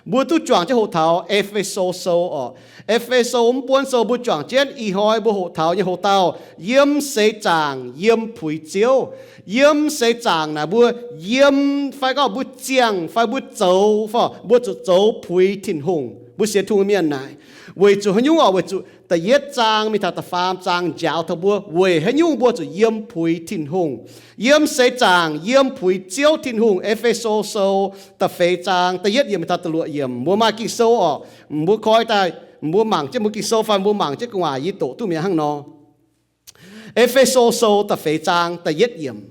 Mbuo duqv juangc jienv hoqc taux E^fe^so Sou orqc. E^fe^so mv buonv sou mbuo juangc jienv ih hnoi mbuo hoqc taux nyei hoc-dauh, yiem seix zaangc yiem puix Ziouv. Yiem seix zaangc naaic mbuo yiem fai gorngv mbuo ziangh fai mbuo zoux fai mbuo zuqc zoux puix Tin-Hungh, mbuo sienx Tin-Hungh mienh naaic. Weic zuqc haaix nyungc orqc? Weic zuqc da'yietv zaang mingh taux da'faam zaang njaaux taux mbuo weic haaix nyungc mbuo zuqc yiem puix Tin-Hungh. Yiem seix zaangc yiem puix Ziouv Tin-Hungh. E^fe^so Sou da'feix zaang da'yietv yiemc mingh taux da'luoqc yiemc. Mbuo maaih Ging-Sou orqc, mbuo koi daaih, mbuo mangc jienv mbuo Ging-Sou fai mbuo mangc jienv gu'nguaaic yie doqc duqv mi'aqv hnangv nor. E^fe^so Sou da'feix zaang da'yietv yiemc.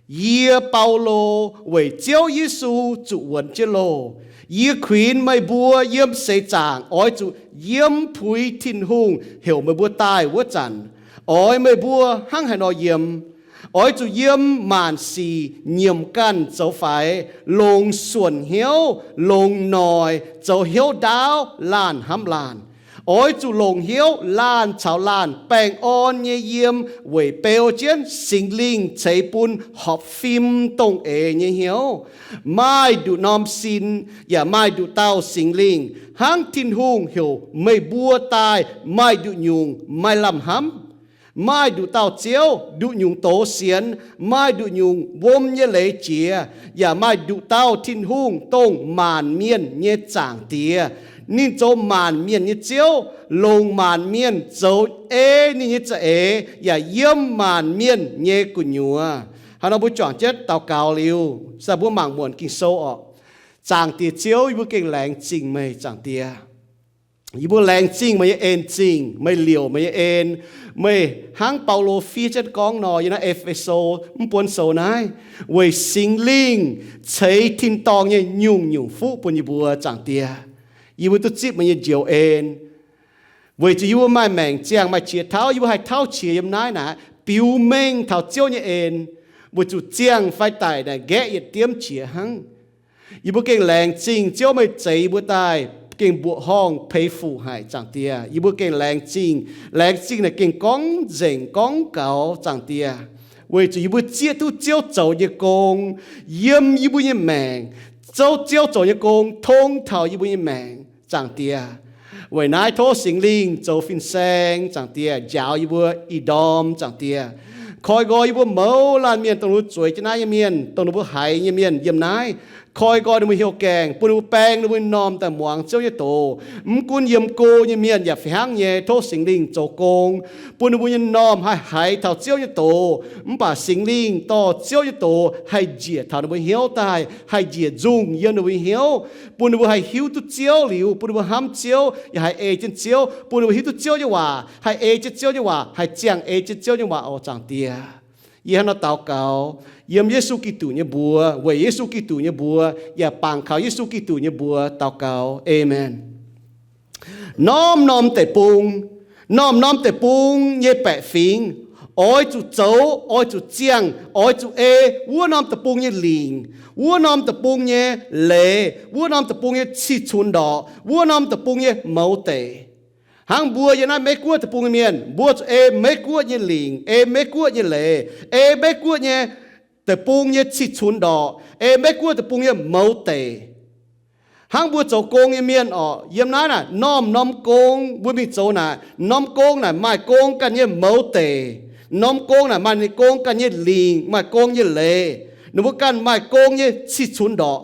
Yie, Baulo, weic Ziouv Yesu zuqc wuonx jienv loh, yie kuinx meih mbuo yiem seix zaangc oix zuqc yiem puix Tin-Hungh heuc meih mbuo daaih wuov zanc, oix meih mbuo hnangv haaix nor yiem. Oix zuqc yiem maanc sic nyiemc ganh zoux faix, longc suonc hnyouv, longc noic, zoux hnyouv ndaauv laanh hnamv laanh. Oix zuqc longc hnyouv laanh caux laanh baengh orn nyei yiem weic beu jienv Singx Lingh ceix bun horpc fim dongh eix nyei hnyouv. Maaih nduqc norm sin yaac maaih nduqc dauh Singx Lingh hnangv Tin-Hungh heuc meih mbuo daaih maaih nduqc nyungc maaih lamh hnamv. Maaih nduqc dauh Ziouv, nduqc nyungc doz sienx, maaih nduqc nyungc wuom nyei leiz jiex, yaac maaih nduqc dauh Tin-Hungh dongh maanc mienh nyei Zaangc Diex. Ninh zoux maanc mienh nyei Ziouv, longc maanc mienh zoux ei ninh nyei za'eix yaac yiem maanc mienh nyei gu'nyuoz. Hnangv nor mbuo juangc jienv daux gaux liuz, se mbuo mangc muonc Ging-Sou orqc. Zaangc Diex Ziouv, yie mbuo gengh laengz zingh meih, Zaangc Diex. Yie mbuo laengz zingh meih nyei en-zingh, meih liouc meih nyei en, meih hnangv Baulo fiev jienv gorngv nor yiem naaiv E^fe^so mv buonv sou naaiv, weic Singx Lingh ceix tin-dorngh nyei nyungc-nyungc fuqv bun yie mbuo, Zaangc Diex. Yie mbuo duqv zipv meih nyei njoux en. Weic zuqc yie mbuo maaih maengc ziangh maaih qiex tauv, yie mbuo haih tauv qiex yiem naaiv naaic biux mengh taux Ziouv nyei en, weic zuqc ziangh fai daic naaic nqaeqv yietc diemv qiex hnangv. Yie mbuo gengh laengz zingh Ziouv meih zeix yie mbuo daaih gengh mbuoqc horngh peix fuc haic, Zaangc Diex. Yie mbuo gengh laengz zingh, laengz zingh naaic gengh gorngv nzengc gorngv gaux, Zaangc Diex. Weic zuqc yie mbuo zieqv duqv Ziouv zoux nyei gong yiem yie mbuo nyei maengc, zouv Ziouv zoux nyei gong tong taux yie mbuo nyei maengc, Zaangc Diex. Weic naaiv tov Singx Lingh zoux fin-saeng, Zaangc Diex, njaaux yie mbuo ih ndorm, Zaangc Diex. Koi nqoi yie mbuo mouz laanh mienh dongh ninh mbuo zueiz jienv naaiv nyei mienh, dongh ninh mbuo haiz nyei mienh yiem naaiv. Koi nqoi ninh mbuo hnyouv gaengh, bun ninh mbuo baeng ninh mbuo nyei m'normh daaih muangx Ziouv nyei doz. Mv gunv yiem go nyei mienh yaac fih hnangv nyei, tov Singx Lingh zoux gong, bun ninh mbuo nyei m'normh haih haiz taux Ziouv nyei doz. Mv baac Singx Lingh dorh Ziouv nyei doz haih njiec taux ninh mbuo hnyouv daaih, haih njiec nzungh yiem ninh mbuo nyei hnyouv, bun ninh mbuo haih hiuv duqv Ziouv liuz, bun ninh mbuo hnamv Ziouv, yaac haih ei jienv Ziouv, bun ninh mbuo hiuv duqv Ziouv nyei waac, haih ei jienv Ziouv nyei waac, haih ziangh ei jienv Ziouv nyei waac oc, Zaangc Diex. Yie hnangv nor daux gaux yiem Yesu Giduc nyei mbuox, weic Yesu Giduc nyei mbuox, yaac bangc kaux Yesu Giduc nyei mbuox daux gaux. Aamen. Norm-norm deic-bung, norm-norm deic-bung nyei baeqc fingx oix zuqc zoux, oix zuqc ziangh, oix zuqc ei wuov norm deic-bung nyei lingc, wuov norm deic-bung nyei leiz, wuov norm deic-bung nyei cih cunx ndorqc, wuov norm deic-bung nyei mouz deic. Hnangv mbuo yiem naaiv Meiv Guoqv deic-bung nyei mienh, mbuo zuqc ei Meiv Guoqv nyei lingc, ei Meiv Guoqv nyei leiz, ei Meiv Guoqv nyei deic-bung nyei cih cunx ndorqc, ei Meiv Guoqv deic-bung nyei mouz deic. Hnangv mbuo zoux gong nyei mienh orqc, yiem naaiv naaic norm-norm gong mbuo mingh zoux naaic, norm gong naaic maaih gong ganh nyei mouz deic. Norm gong naaic maaih ninh gong ganh nyei lingc, maaih gong nyei leiz. Ninh mbuo ganh maaih gong nyei cih cunx ndorqc.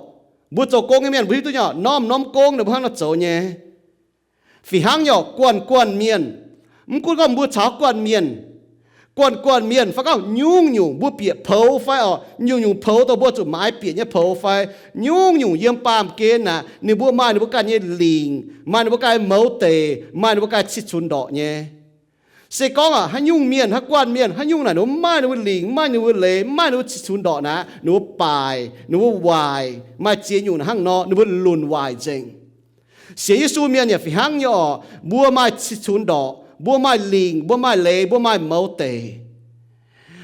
Mbuo zoux gong nyei mienh mbuo hiuv duqv nyei, norm-norm gong ninh mbuo hnangv nor zoux nyei. Fih hnangv nyei orqc, guanh guanh mienh, mv gunv gorngv mbuo caux guanh mienh, guanh guanh mienh fai gorngv nyungc-nyungc mbuo bieqc poux fai orqc, nyungc-nyungc poux dongh mbuo zuqc maaiz bieqc nyei poux fai, nyungc-nyungc yiem baamh gen naaic ninh mbuo maaih ninh mbuo ganh nyei lingc, maaih ninh mbuo ganh mouz deic, maaih ninh mbuo ganh cih cunx ndorqc nyei. Se gorngv aqc haaix nyungc mienh, haaix guanh mienh, haaix nyungc naaic ninh mbuo mv maaih ninh mbuo lingc, mv maaih ninh mbuo leiz, mv maaih ninh mbuo cih cunx ndorqc naaic, ninh mbuo baaic, ninh mbuo waaic, maaih ziex nyungc naaic hnangv nor ninh mbuo lunc waaic nzengc. Sienx Yesu mienh yaac fih hnangv nyei orqc, mbuo maaih cih cunx ndorqc, mbuo maaih lingc, mbuo maaih leiz, mbuo maaih mouz deic.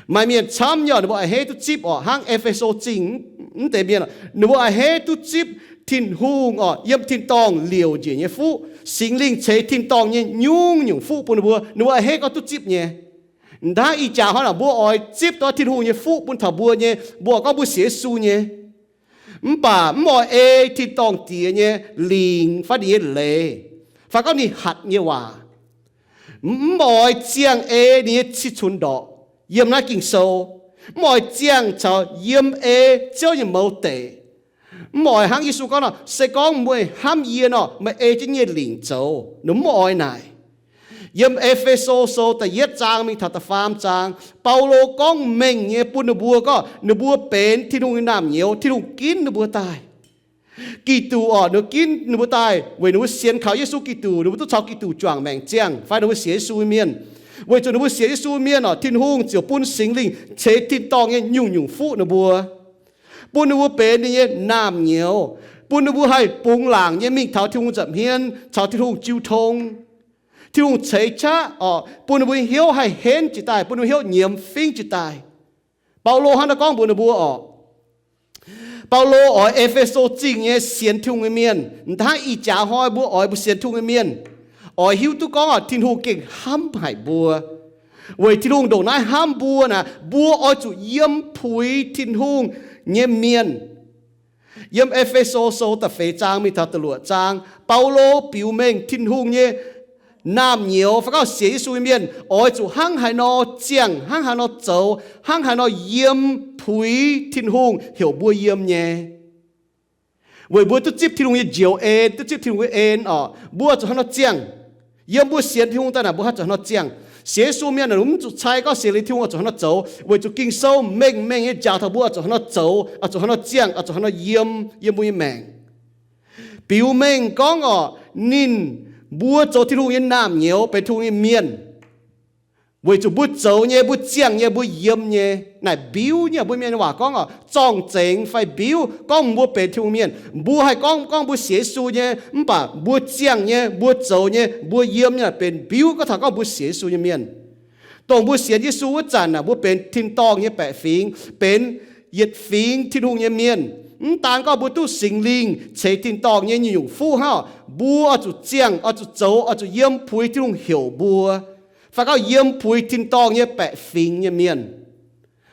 Maaih mienh camv nyei orqc, ninh mbuo a'hneiv duqv zipv orqc, hnangv E^fe^so Zingh mv deix mienh, ninh mbuo a'hneiv duqv zipv Tin-Hungh orqc, yiem tin-dorngh liouc njiec nyei fuqv, Singx Lingh ceix tin-dorngh nyei nyungc-nyungc fuqv bun ninh mbuo, ninh mbuo a'hneiv gorngv duqv zipv nyei. Hnangv ih jaax hnoi naaic mbuo oix zipv dongh Tin-Hungh nyei fuqv bun taux mbuo nyei, mbuo gorngv mbuo sienx Yesu nyei. Mv baac mv oix ei tin-dorngh Diex nyei lingc fai ninh nyei leiz, fai gorngv ninh hatc nyei waac. Mv oix ziangh ei ninh nyei cih cunx ndorqc yiem naaiv Ging-Sou. Mv oix ziangh caux yiem ei Ziouv nyei mouz deic. Mv oix hnangv Yesu gorngv nor, se gorngv meih hnamv yie nor, meih ei jienv nyei lingc zoux. Ninh mv oix naaic. Yiem E^fe^so Sou da'yietv zaang mingh taux da'faam zaang, Baulo gorngv mengh nyei bun ninh mbuo gorngv ninh mbuo benx Tin-Hungh nyei naamh nyouz, Tin-Hungh ginv ninh mbuo daaih. Giduc orqc, ninh ginv ninh mbuo daaih weic ninh mbuo sienx kaux Yesu Giduc, ninh mbuo duqv caux Giduc juangc maengc ziangh, fai ninh mbuo sienx Yesu nyei mienh. Weic zuqc ninh mbuo sienx Yesu mienh orqc, Tin-Hungh ziouc bun Singx Lingh ceix tin-dorngh nyei nyungc-nyungc fuqv ninh mbuo, bun ninh mbuo benx ninh nyei naamh nyouz, bun ninh mbuo haih bungx laangc nyei mingh taux Tin-Hungh nza'hmien caux Tin-Hungh jiu tong. Tin-Hungh ceix qaqv orqc, bun ninh mbuo hnyouv haih henv jiez daaih, bun ninh mbuo hnyouv nyiemz fingv jiez daaih. Baulo hnangv naaiv gorngv mbuox ninh mbuo orqc. Baulo oix E^fe^so Zingh nyei sienx Tin-Hungh nyei mienh, m'daaih hnangv ih jaax hnoi mbuo oix mbuo sienx Tin-Hungh nyei mienh, oix hiuv duqv gorngv orqc, Tin-Hungh gengh hnamv haic mbuo. Weic Tin-Hungh ndongc naaiv hnamv mbuo naaic, mbuo oix zuqc yiem puix Tin-Hungh nyei mienh. Yiem E^fe^so Sou da'feix zaang mingh taux da'luoqc zaang, Baulo biux mengh Tin-Hungh nyei naamh nyouz fai gorngv sienx Yesu nyei mienh oix zuqc hnangv haaix nor ziangh, hnangv haaix nor zoux, hnangv haaix nor yiem puix Tin-Hungh heuc mbuo yiem nyei. Weic mbuo duqv zipv Tin-Hungh nyei njoux en, duqv zipv Tin-Hungh nyei en orqc, mbuo zuqc hnangv haaix nor ziangh. Yiem mbuo sienx Tin-Hungh daaih naaic, mbuo haih zuqc hnangv haaix nor ziangh. Sienx Yesu mienh naaic, mv zuqc cai gorngv sienx liuz Tin-Hungh oix zuqc hnangv haaix nor zoux. Weic zuqc Ging-Sou mengh mengh nyei njaaux taux mbuo oix zuqc hnangv haaix nor zoux, oix zuqc hnangv haaix nor ziangh, oix zuqc hnangv haaix nor yiem, yiem mbuo nyei maengc. Biux mengh gorngv orqc, ninh mbuo zoux Tin-Hungh nyei naamh nyouz, benx Tin-Hungh nyei mienh. Weic zuqc mbuo zoux nyei, mbuo ziangh nyei, mbuo yiem nyei, naaic mbiuv nyei. Mbuo mienh nyei waac gorngv orqc, zorng-zengx fai mbiuv gorngv mbuo benx Tin-Hungh mienh. Mbuo haih gorngv, gorngv mbuo sienx Yesu nyei, mv baac mbuo ziangh nyei, mbuo zoux nyei, mbuo yiem nyei naaic benx mbiuv gorngv taux gorngv mbuo sienx Yesu nyei mienh. Dongh mbuo sienx Yesu wuov zanc naaic, mbuo benx tin-dorngh nyei baeqc fingx, benx yietc fingx Tin-Hungh nyei mienh. Mv daan gorngv mbuo duqv Singx Lingh ceix tin-dorngh nyei nyungc-nyungc fuqv hnangv, mbuo oix zuqc ziangh, oix zuqc zoux, oix zuqc yiem puix Tin-Hungh heuc mbuo, fai gorngv yiem puix tin-dorngh nyei baeqc fingx nyei mienh.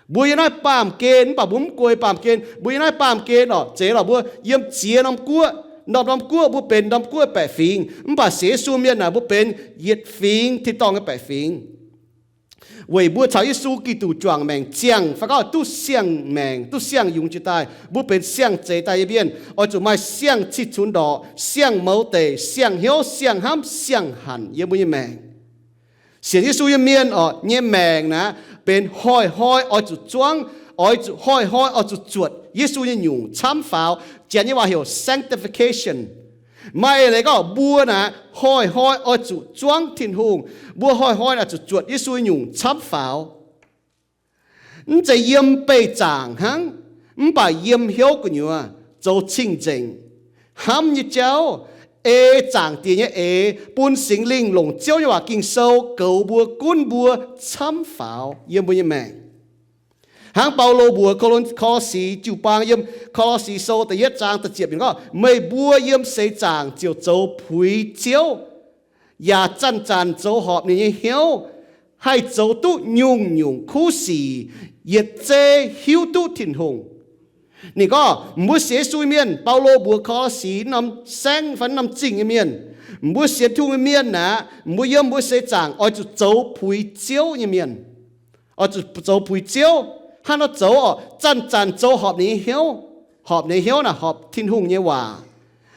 Mbuo yiem naaiv baamh gen, mv baac mbuo mv guei baamh gen. Mbuo yiem naaiv baamh gen orqc, zeiz lorqc, mbuo yiem ziex norm guoqv, norm-norm guoqv mbuo benx norm guoqv baeqc fingx. Mv baac sienx Yesu mienh naaic, mbuo benx yietc fingx tin-dorngh nyei baeqc fingx. Weic mbuo caux Yesu Giduc juangc maengc ziangh, fai gorngv duqv siang-maengc, duqv siang-yungz jiex daaih, mbuo benx siang-zeix daaih nyei mienh, oix zuqc maaih siang-cih cunx ndorqc, siang-mouz deic, siang-hnyouv, siang-hnamv, siang-hanc yiem mbuo nyei maengc. Sienx Yesu nyei mienh orqc, nyei maengc naaic, benx hnoi-hnoi oix zuqc zuangv, oix zuqc hnoi-hnoi oix zuqc zuotc Yesu nyei nyungc camv faaux. Janx nyei waac heuc sanctification. Maaih eix leiz gorngv mbuo naaic hnoi-hnoi oix zuqc zuangv Tin-Hungh. Mbuo hnoi-hnoi oix zuqc zuotc Yesu nyei nyungc camv faaux. Mv zeiz yiem beih zaangc hnangv, mv baac yiem hnyouv gu'nyuoz zoux cing-nzengc, hnamv nyei jauv, ei zaangc Diex nyei eix, bun Singx Lingh longc Ziouv nyei waac Ging-Sou goux mbuo, gunv mbuo camv faaux yiem mbuo nyei maengc. Hnangv Baulo mbuox Ko^lo^, Ko^lo^si jiu-baang yiem Ko^lo^si Sou da'yietv zaang da'ziepc yiemc gorngv, meih mbuo yiem seix zaangc ziouc zoux puix Ziouv, yaac zanc-zanc zoux horpc ninh nyei hnyouv, haih zoux duqv nyungc-nyungc kuv sic, yietc zei hiuv duqv Tin-Hungh. Ninh gorngv mbuo sienx Yesu nyei mienh, Baulo mbuox Ko^lo^si norm saengv fai norm zingh nyei mienh, mbuo sienx Tin-Hungh nyei mienh aqv, mbuo yiem mbuo seix zaangc oix zuqc zoux puix Ziouv nyei mienh. Oix zuqc zoux puix Ziouv. Hnangv nor zoux orqc, zanc-zanc zoux horpc ninh nyei hnyouv. Horpc ninh nyei hnyouv naaic horpc Tin-Hungh nyei waac.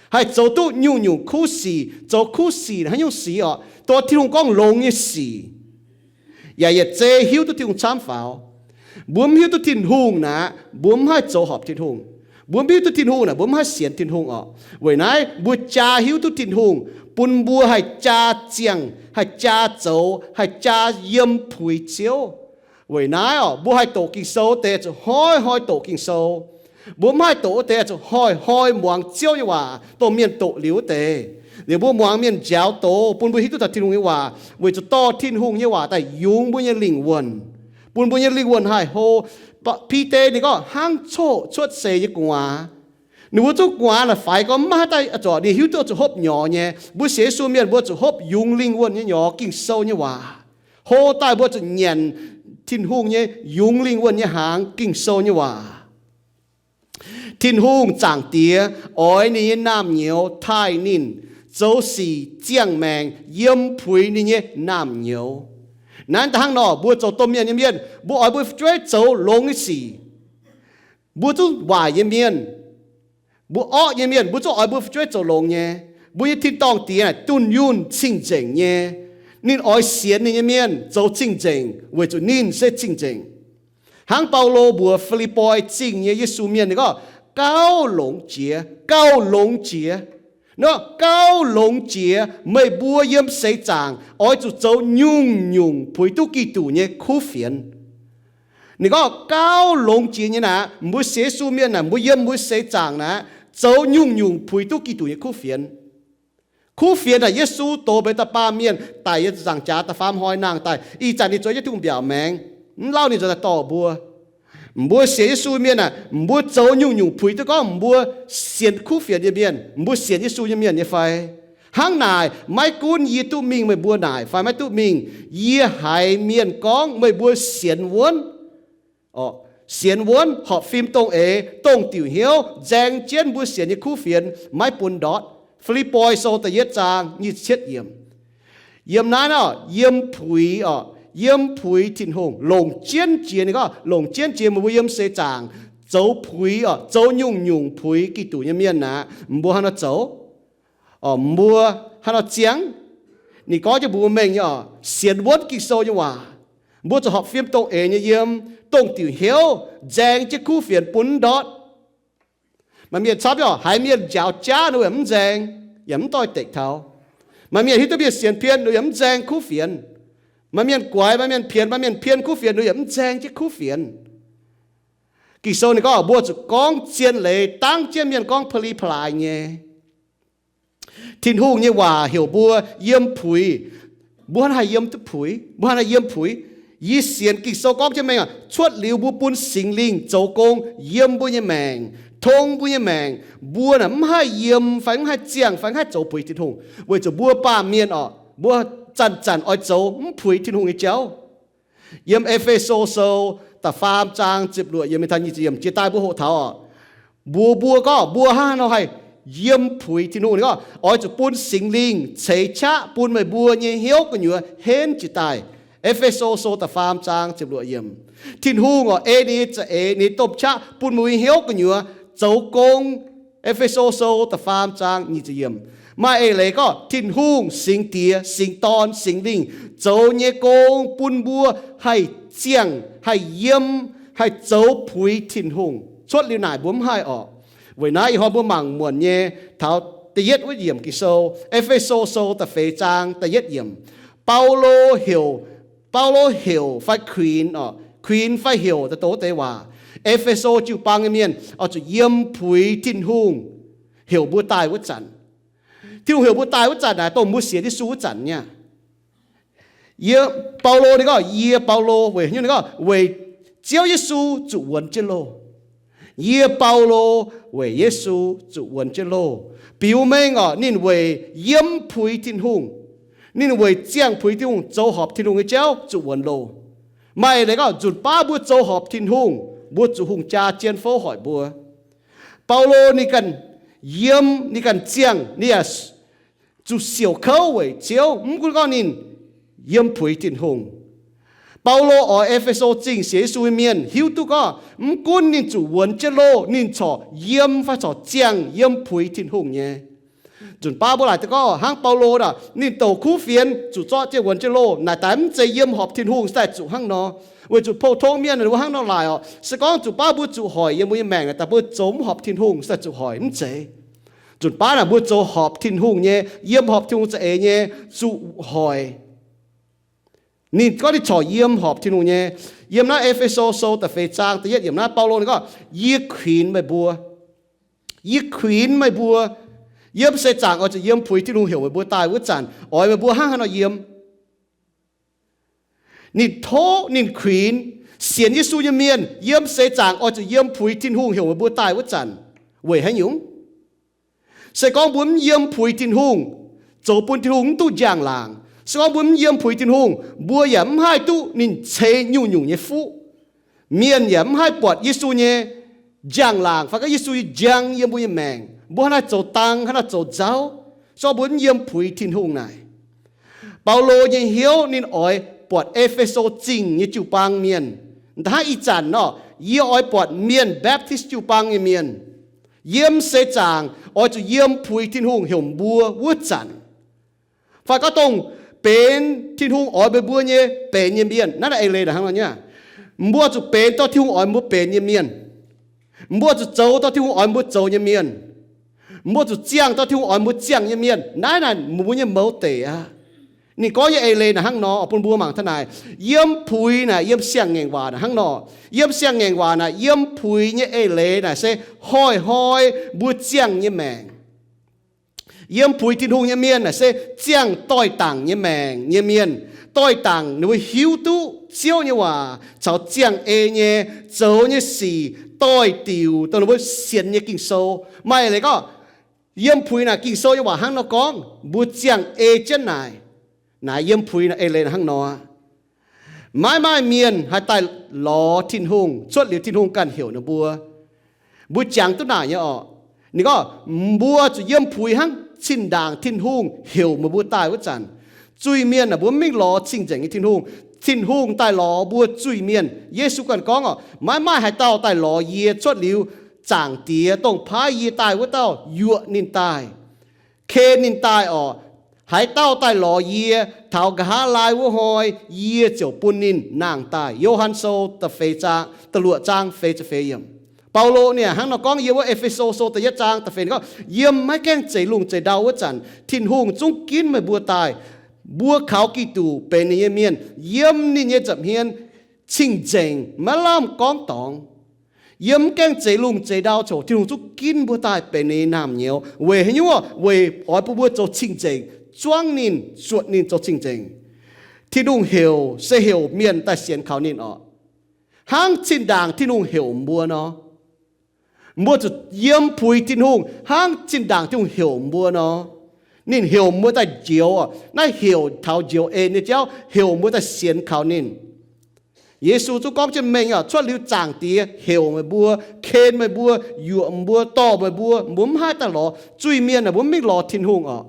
Haih zoux duqv nyungc-nyungc kuv sic. Zoux kuv sic naaic haaix nyungc sic orqc? Dongh Tin-Hungh gorngv longx nyei sic. Yaac yietc zei hiuv duqv Tin-Hungh camv faaux. Mbuo mv hiuv duqv Tin-Hungh naaic, mbuo mv haih zoux horpc Tin-Hungh. Mbuo mv hiuv duqv Tin-Hungh naaic, mbuo mv haih sienx Tin-Hungh orqc. Weic naaiv mbuo jaa hiuv duqv Tin-Hungh, bun mbuo haih jaa ziangh, haih jaa zoux, haih jaa yiem puix Ziouv. Weic naaiv orqc, mbuo haih doqc Ging-Sou deix zuqc hnoi-hnoi doqc Ging-Sou. Mbuo mv haih doqc wuov deix zuqc hnoi-hnoi muangx Ziouv nyei waac, dongh mienh doqc liuz wuov deix. Liuz mbuo muangx mienh njaaux doz, bun mbuo hiuv duqv taux Tin-Hungh nyei waac, weic zuqc dorh Tin-Hungh nyei waac daaih yungz mbuo nyei lingh wuonh, bun mbuo nyei lingh wuonh haih hlo. Bide ninh gorngv hnangv coqv cuotv seix nyei gu'nguaaz. Ninh mbuo zuqv gu'nguaaz naaic faix gorngv maiv haih daaih zorc, ninh hiuv duqv zuqc hopv nyorx nyei. Mbuo sienx Yesu mienh mbuo zuqc hopv yungz lingh wuonh nyei nyorx, Ging-Sou nyei waac. Hlo daaih mbuo zuqc nyanc Tin-Hungh nyei yungz lingh wuonh nyei hnaangx, Ging-Sou nyei waac. Tin-Hungh Zaangc Diex oix ninh nyei naamh nyouz taaih ninh zoux sic ziangh maengc yiem puix ninh nyei naamh nyouz. Naaiv da'hnangv nor, mbuo zoux domh mienh nyei mienh, mbuo oix mbuo fu'jueiv zoux longx nyei sic. Mbuo zungv waaic nyei mienh, mbuo orqv nyei mienh, mbuo zungv oix mbuo fu'jueiv zoux longx nyei. Mbuo nyei tin-dorngh Diex naaic dunh yunh cing-nzengc nyei. Ninh oix sienx ninh nyei mienh zoux cing-nzengc weic zuqc ninh se cing-nzengc. Hnangv Baulo mbuox Fi^lipv^poi Zingh nyei Yesu Mienh, ninh gorngv, Gauh longx jiex, gauh longx jiex, nor, gauh longx jiex meih mbuo yiem seix zaangc oix zuqc zoux nyungc-nyungc puix duqv Giduc nyei kuv fienx. Ninh gorngv gauh longx jiex nyei naaic, mbuo sienx Yesu mienh naaic, mbuo yiem mbuo seix zaangc naaic, zoux nyungc-nyungc puix duqv Giduc nyei kuv fienx. Kuv fienx naaic Yesu doz benx da'baamh mienh daic yiem nzaangc jaax da'faam hnoi nangh daaih, ih zanc ninh zueiz jienv Tin-Hungh mbiaauc maengx, mv lauh ninh nzuonx daaih dorh mbuo. Mbuo sienx Yesu mienh aah, mbuo zoux nyungc-nyungc puix duqv gorngv mbuo sienx kuv fienx nyei mienh, mbuo sienx Yesu nyei mienh nyei fai? Hnangv naaic, maiv gunv yie duqv mingh meih mbuo naaic fai maiv duqv mingh, yie haiz mienh gorngv meih mbuo sienx wuonv, sienx wuonv, horpc fim dongh eix, dongh diuc hnyouv, nzaeng jienv mbuo sienx nyei kuv fienx, maiv bun ndortv. Fi^lipv^poi Sou da'yietv zaang nyic ziepc cietv yiemc. Yiem naaiv nor, yiem puix oc, yiem puix Tin-Hungh longc jienv jiex. Ninh gorngv longc jienv jiex meih mbuo yiem seix zaangc zoux puix oc, zoux nyungc-nyungc puix Giduc nyei mienh aqv. Mbuo hnangv nor zoux, mbuo hnangv nor ziangh. Ninh gorngv jienv mbuox mbuo mengh nyei oc, sienx wuonv Ging-Sou nyei waac. Mbuo zuqc horpc fim dongh eix nyei yiem, dongh diuc hnyouv, nzaeng jienv kuv fienx bun ndortv. Maaih mienh camv oc, haiz mienh njaaux jaav ninh yaac mv nzaeng, yaac mv doix-dekc taux. Maaih mienh hiuv duqv mienh sienx pien ninh yaac mv nzaeng kuv fienx. Maaih mienh guaix, maaih mienh pienx, maaih mienh pien kuv fienx ninh yaac mv nzaeng jienv kuv fienx. Ging-Sou ninh gorngv mbuo zuqc gorngv zien leiz dangv jienv mienh gorngv pa'li pa'laaix nyei. Tin-Hungh nyei waac heuc mbuo yiem puix. Mbuo hnangv haih yiem duqv puix? Mbuo hnangv haih yiem puix? Yie sienx Ging-Sou gorngv jienv mengh oc, cuotv liuz mbuo bun Singx Lingh zoux gong yiem mbuo nyei maengc, tong mbuo nyei maengc, mbuo naaic mv haih yiem fai mv haih ziangh fai mv haih zoux puix Tin-Hungh, weic zuqc mbuo baamh mienh oc, mbuo zanc-zanc oix zoux mv puix Tin-Hungh nyei jauv. Yiem E^fe^so Sou da'faam zaang ziepc luoqc yiemc mingh taux nyic ziepc yiemc, jiex daaih mbuo hoqc taux oc, mbuox mbuo gorngv mbuo hnangv haaix nor haih yiem puix Tin-Hungh. Ninh gorngv, oix zuqc bun Singx Lingh ceix qaqv bun meih mbuo nyei hnyouv gu'nyuoz henv jiez daaih. E^fe^so Sou da'faam zaang ziepc luoqc yiemc. Tin-Hungh oc, ei ninh nyei za'eix, ninh nyei domh qaqv bun mbuo nyei hnyouv gu'nyuoz zoux gong. E^fe^so Sou da'faam zaang nyic ziepc yiemc. Maaih eix leiz gorngv Tin-Hungh, Singx Diex, Singx Dorn, Singx Lingh zoux nyei gong bun mbuo haih ziangh, haih yiem, haih zoux puix Tin-Hungh. Cuotv liuz naaic mbuo mv haih orqc. Weic naaiv ih hnoi mbuo mangc muonc nyei taux da'yietv wuov yiemc Ging-Sou, E^fe^so Sou da'feix zaang da'yietv yiemc. Baulo heuc, Baulo heuc fai kuinx oc, kuinx fai heuc daaih dongh wuov deix waac, E^fe^so jiu-baang nyei mienh oix zuqc yiem puix Tin-Hungh heuc mbuo daaih wuov zanc. Tin-Hungh heuc mbuo daaih wuov zanc naaic dongh mbuo sienx Yesu wuov zanc nyei aqv. Yie, Baulo ninh gorngv, yie Baulo weic haaix nyungc, ninh gorngv weic Ziouv Yesu zuqc wuonx jienv loh. Yie Baulo weic Yesu zuqc wuonx jienv loh. Biux mengh oc, ninh weic yiem puix Tin-Hungh, ninh weic ziangh puix Tin-Hungh, zoux horpc Tin-Hungh nyei jauv zuqc wuonx loh. Maaih eix leiz gorngv nzunc baav mbuo zoux horpc Tin-Hungh, mbuo zuqc hungh jaa zien fouv hoic mbuo. Baulo ninh ganh yiem, ninh ganh ziangh, ninh yaac zuqc siouc kouv weic Ziouv, mv gunv gorngv ninh yiem puix Tin-Hungh. Baulo oix E^fe^so Zingh sienx Yesu nyei mienh hiuv duqv gorngv mv gunv ninh zuqc wuonx jienv loh, ninh corc yiem fai corc ziangh yiem puix Tin-Hungh nyei. Nzunc baav mbuo laaic duqv gorngv hnangv Baulo nor, ninh douc kuv fienx zuqc zorqv jienv wuonx jienv loh naaic daaih mv zeiz yiem horpc Tin-Hungh se daaih zuqc hnangv nor. Weic zuqc pou-tong mienh mbuo hnangv nor laaic oc. Se gorngv nzunc baav mbuo zuqc hoic yiem mbuo nyei maengc naaic daaih mbuo zoux mv horpc Tin-Hungh se daaih zuqc hoic, mv zeiz. Nzunc baav naaic mbuo zoux horpc Tin-Hungh nyei, yiem horpc Tin-Hungh za'eix nyei zuqc hoic. Ninh gorngv ninh corc yiem horpc Tin-Hungh nyei. Yiem naaiv E^fe^so Sou da'feix zaang da'yietv yiemc naaiv, Baulo ninh gorngv, yie kuinx meih mbuo, yie kuinx meih mbuo, yiem seix zaangc oix zuqc yiem puix Tin-Hungh heuc meih mbuo daaih wuov zanc, oix meih mbuo hnangv haaix nor yiem. Ninh tov, ninh kuinx sienx Yesu nyei mienh yiem seix zaangc oix zuqc yiem puix Tin-Hungh heuc meih mbuo daaih wuov zanc. Weic haaix nyungc? Se gorngv mbuo mv yiem puix Tin-Hungh, zoux bun Tin-Hungh mv duqv njang-laangc. Se gorngv mbuo mv yiem puix Tin-Hungh, mbuo yaac mv haih duqv ninh ceix nyungc-nyungc nyei fuqv. Mienh yaac mv haih buatc Yesu nyei njang-laangc fai gorngv Yesu nyei njang yiem mbuo nyei maengc, mbuo hnangv naaiv zoux dang, hnangv naaiv zoux nzauv, zorqv mbuo mv yiem puix Tin-Hungh naaic. Baulo nyei hnyouv ninh oix buatc E^fe^so Zingh nyei jiu-baang mienh. Hnangv ih zanc nor, yie oix buatc mienh Baptist jiu-baang nyei mienh yiem seix zaangc oix zuqc yiem puix Tin-Hungh heuc mbuo wuov zanc. Fai gorngv dongh benx Tin-Hungh oix meih mbuo nyei benx nyei mienh, naaiv naaiv eix leiz hnangv nor nyei. Mbuo zuqc benx dorh Tin-Hungh oix mbuo benx nyei mienh. Mbuo zuqc zoux dorh Tin-Hungh oix mbuo zoux nyei mienh. Mbuo zuqc ziangh dorh Tin-Hungh oix mbuo ziangh nyei mienh. Naaiv naaic mbuo nyei mouz deic aqv. Ninh gorngv nyei eix leiz naaic hnangv nor, bun mbuo mangc taux naaic, yiem puix naaic, yiem siang-ngaengc waac naaic hnangv nor. Yiem siang-ngaengc waac naaic, yiem puix nyei eix leiz naaic se hnoi-hnoi mbuo ziangh nyei maengc. Yiem puix Tin-Hungh nyei mienh naaic se ziangh doix-dangc nyei maengc nyei mienh. Doix-dangc ninh mbuo hiuv duqv Ziouv nyei waac caux ziangh ei nyei zoux nyei sic doix-diuc dongh ninh mbuo sienx nyei Ging-Sou. Maaih eix leiz gorngv, yiem puix naaic Ging-Sou nyei waac hnangv nor gorngv, mbuo ziangh ei jienv naaic. Naaic yiem puix naaic eix leiz hnangv nor. Maiv maaih mienh haih daaih lorz Tin-Hungh cuotv liuz Tin-Hungh ganh heuc ninh mbuo. Mbuo jangx duqv naaic nyei orqc. Ninh gorngv, mbuo zuqc yiem puix hnangv zinh ndaangc Tin-Hungh heuc meih mbuo daaih wuov zanc. Zuiz-mienh aah, mbuo mv mingh lorz cing-nzengc nyei Tin-Hungh. Tin-Hungh daaih lorz mbuo zuiz-mienh. Yesu ganh gorngv orqc, maiv maaih haaix dauh daaih lorz yie cuotv liuz Zaangc Diex, dongh paaiv yie daaih wuov dauh, yuoqc ninh daaih, ken ninh daaih orqc. Haaix dauh daaih lorz yie taux nqa'haav laai wuov hnoi, yie ziouc bun ninh nangh daaih. Yo^han Sou da'feix zaang, da'luoqc zaang feix ziepc feix yiemc. Baulo ninh hnangv nor gorngv yiem wuov E^fe^so Sou da'yietv zaang da'feix gorngv, yiem maiv gaengh zeix lungh zeix ndau wuov zanc, Tin-Hungh zungv ginv meih mbuo daaih. Mbuo kaux Giduc benx ninh nyei mienh, yiem ninh nyei nza'hmien cing-nzengc, maiv lamh gorngv dorngx. Yiem mv gaengh zeix lungh zeix ndau ziouc Tin-Hungh zungv ginv mbuo daaih benx ninh nyei naamh nyouz. Weic haaix nyungc? Weic oix bun mbuo zoux cing-nzengc, zuangv ninh, zuotc ninh zoux cing-nzengc. Tin-Hungh heuc se heuc mienh daaih sienx kaux ninh orqc. Hnangv zinh ndaangc Tin-Hungh heuc mbuo nor, mbuo zuqc yiem puix Tin-Hungh hnangv zinh ndaangc Tin-Hungh heuc mbuo nor. Ninh heuc mbuo daaih njoux, naaiv heuc taux njoux en nyei jauv, heuc mbuo daaih sienx kaux ninh. Yesu zungv gorngv jienv mengh, cuotv liuz Zaangc Diex heuc meih mbuo, ken meih mbuo, yuoqc mbuo, dorh meih mbuo, mbuo mv haih daaih lorz. Zuiz-mienh aah, mbuo mv mingh lorz Tin-Hungh orqc.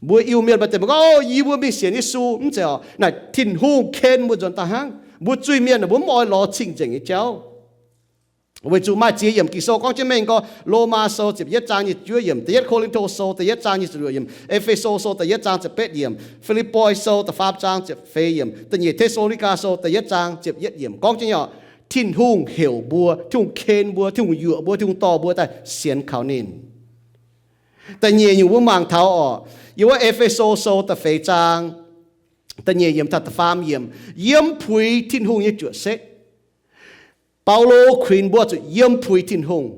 Mbuo Iu-Mienh maaih deix mbuo gorngv, o, yie mbuo mingh sienx Yesu. Mv zeiz orqc. Naaic Tin-Hungh ken mbuo nzuonx daaih hnangv. Mbuo zuiz-mienh aah, mbuo mv oix lorz cing-nzengc nyei jauv. Weic zuqc maaih ziex yiemc Ging-Sou gorngv jienv mengh gorx, Lomaa Sou ziepc yietv zaang nyic ziepc juov yiemc, Da'yietv Ko^lin^to Sou da'yietv zaang nyic ziepc luoqc yiemc, E^fe^so Sou da'yietv zaang ziepc betv yiemc, Fi^lipv^poi Sou da'faam zaang ziepc feix yiemc, Da'nyeic Te^saa^lo^ni^gaa Sou da'yietv zaang ziepc yietv yiemc gorngv jienv nyei orqc, Tin-Hungh heuc mbuo, Tin-Hungh ken mbuo, Tin-Hungh yuoqc mbuo, Tin-Hungh dorh mbuo daaih sienx kaux ninh. Da'nyeic nyungc mbuo mangc taux orqc, yiem wuov E^fe^so Sou da'feix zaang da'nyeic yiemc taux da'faam yiemc, yiem puix Tin-Hungh nyei juoqc setv. Baulo kuinx mbuo zuqc yiem puix Tin-Hungh.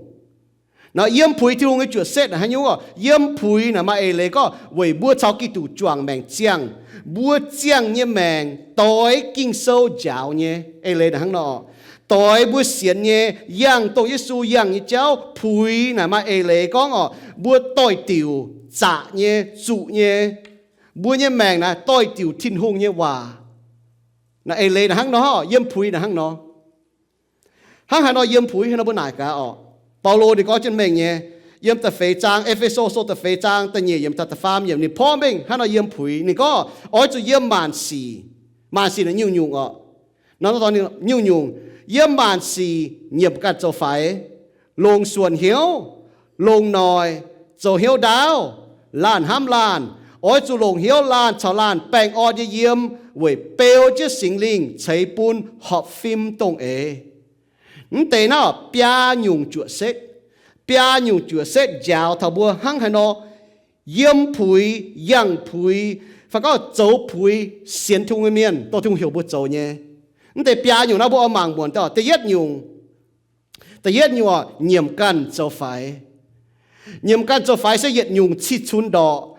Naaiv yiem puix Tin-Hungh nyei juoqc setv naaic haaix nyungc orqc? Yiem puix naaic maaih eix leiz gorngv weic mbuo caux Giduc juangc maengc ziangh. Mbuo ziangh nyei maengc doix Ging-Sou njaaux nyei. Eix leiz naaic hnangv nor, doix mbuo sienx nyei, yangh dongh Yesu yangh nyei jauv. Puix naaic maaih eix leiz gorngv orqc, mbuo doix-diuc zaqc nyei, zuqc nyei. Mbuo nyei maengc naaic doix-diuc Tin-Hungh nyei waac. Naaiv eix leiz naaic hnangv nor, yiem puix naaic hnangv nor. Hnangv haaix nor yiem puix? Haaix nor mbuo naaic gaax orqc? Baulo ninh gorngv jienv mengh nyei, yiem da'feix zaang, E^fe^so Sou da'feix zaang da'nyeic yiemc taux da'faam yiemc, ninh porv mengh haaix nor yiem puix. Ninh gorngv, oix zuqc yiem maanc sic. Maanc sic naaic nyungc-nyungc orqc. Nor, nor, nyungc-nyungc, yiem maanc sic nyiemc ganh zoux faix, longc suonc hnyouv, longc noic, zoux hnyouv ndaauv, laanh hnamv laanh. Oix zuqc longc hnyouv laanh caux laanh baengh orn nyei yiem weic beu jienv Singx Lingh ceix bun horpc fim dongh eix. Mv deix naaiv biaa nyungc juoqc setv. Biaa nyungc juoqc setv njaaux taux mbuo hnangv haaix nor yiem puix, yangh puix, fai gorngv zoux puix sienx Tin-Hungh nyei mienh, dongh Tin-Hungh heuc mbuo zoux nyei. Mv deix biaa nyungc naaiv mbuo oix mangc muonc. Da'yietv nyungc, da'yietv nyungc orqc, nyiemc ganh zoux faix. Nyiemc ganh zoux faix se yietc nyungc cih cunx ndorqc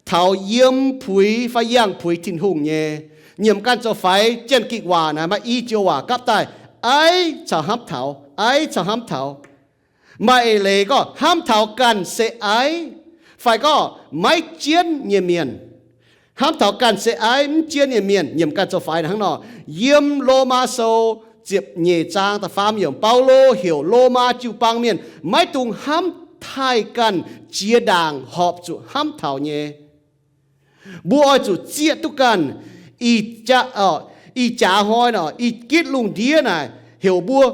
taux yiem puix fai yangh puix Tin-Hungh nyei. Nyiemc ganh zoux faix, Janx-Gikc waac naaic maaih i joux waac gapv daaih, aiv caux hnamv taux, aiv caux hnamv taux. Maaih eix leiz gorngv hnamv taux ganh se aiv, fai gorngv maiv jienv nyei mienh. Hnamv taux ganh se aiv, mv jienv nyei mienh. Nyiemc ganh zoux faix naaic hnangv nor, yiem Lomaa Sou ziepc nyeic zaang da'faam yiemc, Baulo heuc Lomaa jiu-baang mienh maiv dungx hnamv taaih ganh jiex ndaangc horpc zuqc hnamv taux nyei. Mbuo oix zuqc zieqv duqv ganh. Ih jaax, ih jaax hnoi nor, ih gitv lungh ndiev naaic heuc mbuo,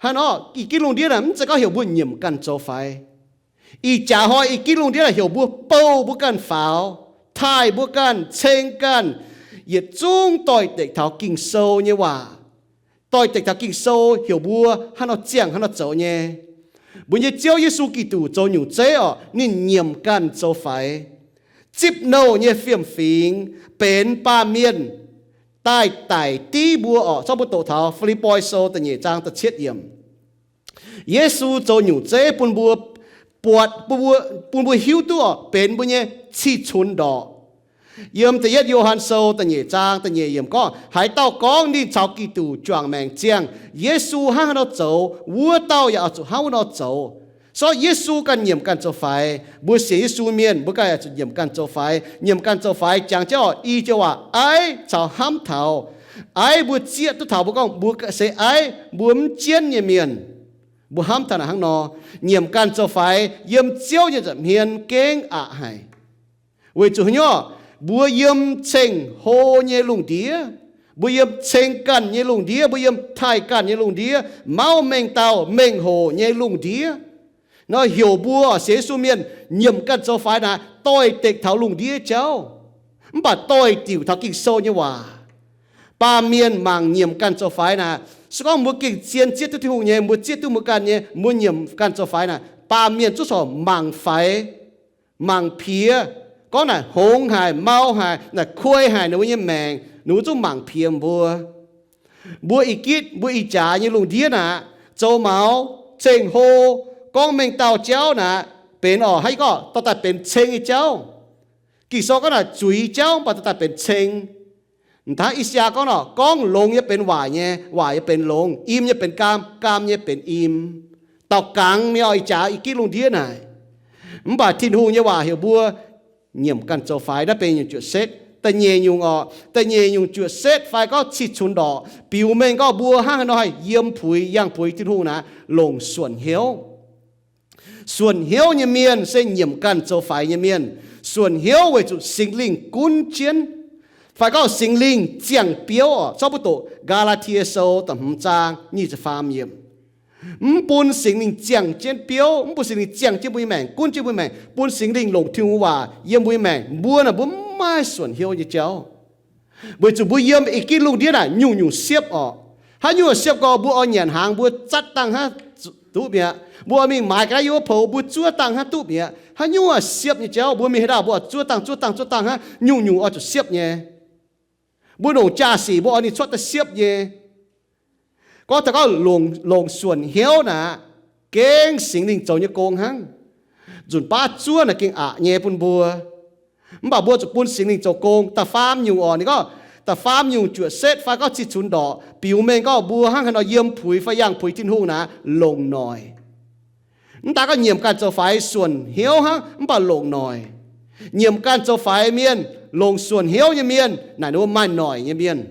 hnangv nor, ih gitv lungh ndiev naaic mv zeiz gorngv heuc mbuo nyiemc ganh zoux faix. Ih jaax hnoi ih gitv lungh ndiev naaic heuc mbuo bouh mbuo ganh faaux, taaih mbuo ganh, ceng ganh, yietc zungv doix-dekc taux Ging-Sou nyei waac, doix-dekc taux Ging-Sou heuc mbuo hnangv nor ziangh hnangv nor zoux nyei. Mbuo nyei Ziouv Yesu Giduc zoux nyungc zeiv orqc, ninh nyiemc ganh zoux faix, zipv nouh nyei fiem-fingx benx baamh mienh daaih daic div mbuo orqc. Zorqv mbuo doqc taux Fi^lipv^poi Sou da'nyeic zaang da'cietv yiemc. Yesu zoux nyungc zeiv bun mbuo buatc, bun mbuo, bun mbuo hiuv duqv orqc, benx mbuo nyei cih cunx ndorqc. Yiem da'yietv Yo^han Sou da'nyeic zaang da'nyeic yiemc gorngv, haaix dauh gorngv ninh caux Giduc juangc maengc ziangh, Yesu hnangv haaix nor zoux, wuov dauh yaac oix zuqc hnangv wuov nor zoux. So Yesu ganh nyiemc ganh zoux faix. Mbuo sienx Yesu mienh mbuo ganh oix zuqc nyiemc ganh zoux faix. Nyiemc ganh zoux faix jangx jienv orqc, i joux waac aiv caux hnamv taux. Aiv mbuo zieqv duqv taux mbuo gorngv mbuo se aiv, mbuo mv jienv nyei mienh. Mbuo hnamv taux naaic hnangv nor, nyiemc ganh zoux faix yiem Ziouv nyei nza'hmien gengh aqc haic. Weic zuqc haaix nyungc? Mbuo yiem ceng-hlo nyei lungh ndiev, mbuo yiem ceng ganh nyei lungh ndiev, mbuo yiem taaih ganh nyei lungh ndiev, mauv mengh dauh mengh hoc nyei lungh ndiev nor, heuc mbuo sienx Yesu mienh nyiemc ganh zoux faix naaic doix-dekc taux lungh ndiev jauv. Mv baac doix-diuc taux Ging-Sou nyei waac. Baamh mienh mangc nyiemc ganh zoux faix naaic, se gorngv mbuo gengh zien zieqv duqv Tin-Hungh nyei, mbuo zieqv duqv mbuo ganh nyei, mbuo nyiemc ganh zoux faix naaic, baamh mienh zungv corc mangc faix, mangc piex, gorngv naaic hngongx haic, mau haic, naaic kuei haic ninh mbuo nyei maengc, ninh mbuo zungv mangc piex mbuo. Mbuo ih gitv, mbuo ih jaax nyei lungh ndiev naaic, zoux maux, ceng-hlo, gorngv mengh dauh jauv naaic, benx orqc, haaix gorngv dorh daaih benx ceng nyei jauv. Ging-Sou gorngv naaic zuiz jauv mv baac dorh daaih benx ceng. Mv daaih I^saa^yaa gorngv nor, gorngv longx nyei benx waaic nyei, waaic nyei benx longx, im nyei benx gaam, gaam nyei benx im. Daaux gangx mingh orqc, ih jaax ih gitv lungh ndiev naaic. Mv baac Tin-Hungh nyei waac heuc mbuo nyiemc ganh zoux faix, naaiv benx nyungc juoqc setv. Da'nyeic nyungc orqc, da'nyeic nyungc juoqc setv fai gorngv cih cunx ndorqc biux mengh gorngv mbuo hnangv haaix nor haih yiem puix yangh puix Tin-Hungh naaic, longc suonc hnyouv. Suonc hnyouv nyei mienh se nyiemc ganh zoux faix nyei mienh. Suonc hnyouv weic zuqc Singx Lingh gunv jienv, fai gorngv Singx Lingh ziangh biouv orqc. Zorqv mbuo doqc Gaa^laa^tie Sou da'hmz zaang nyic ziepc faam yiemc. Mv bun Singx Lingh ziangh jienv biouv, mv bun Singx Lingh ziangh jienv mbuo nyei maengc, gunv jienv mbuo nyei maengc, bun Singx Lingh longc Tin-Hungh waac yiem mbuo nyei maengc, mbuo naaic mbuo mv maaih suonc hnyouv nyei jauv. Weic zuqc mbuo yiem ih gitv lungh ndiev naaic nyungc-nyungc siepv orqc. Haaix nyungc siepv gorx mbuo oix nyanc hnaangx mbuo zatv dangh hnangv duqv mi'aqv. Mbuo oix mingh maaiz ga'naaiv yiem wuov poux mbuo zuov dangh hnangv duqv mi'aqv. Haaix nyungc siepv nyei jauv mbuo mingh haaix dauh mbuo oix zuov dangh, zuov dangh, zuov dangh hnangv, nyungc-nyungc oix zuqc siepv nyei. Mbuo longc jaa-sic mbuo oix ninh cuotv daaih siepv nyei. Gorngv taux gorngv longc, longc suonc hnyouv naaic, gengh Singx Lingh zoux nyei gong hnangv. Nzunc baav zuov naaic gengh aqc nyei bun mbuo. Mv baac mbuo zuqc bun Singx Lingh zoux gong. Da'faam nyungc orqc, ninh gorngv, da'faam nyungc juoqc setv fai gorngv cih cunx ndorqc, biux mengh gorngv mbuo hnangv haaix nor yiem puix fai yangh puix Tin-Hungh naaic, longc noic. Mv daaih gorngv nyiemc ganh zoux faix suonc hnyouv hnangv, mv baac longc noic. Nyiemc ganh zoux faix mienh, longc suonc hnyouv nyei mienh naaic ninh mbuo maaih noic nyei mienh.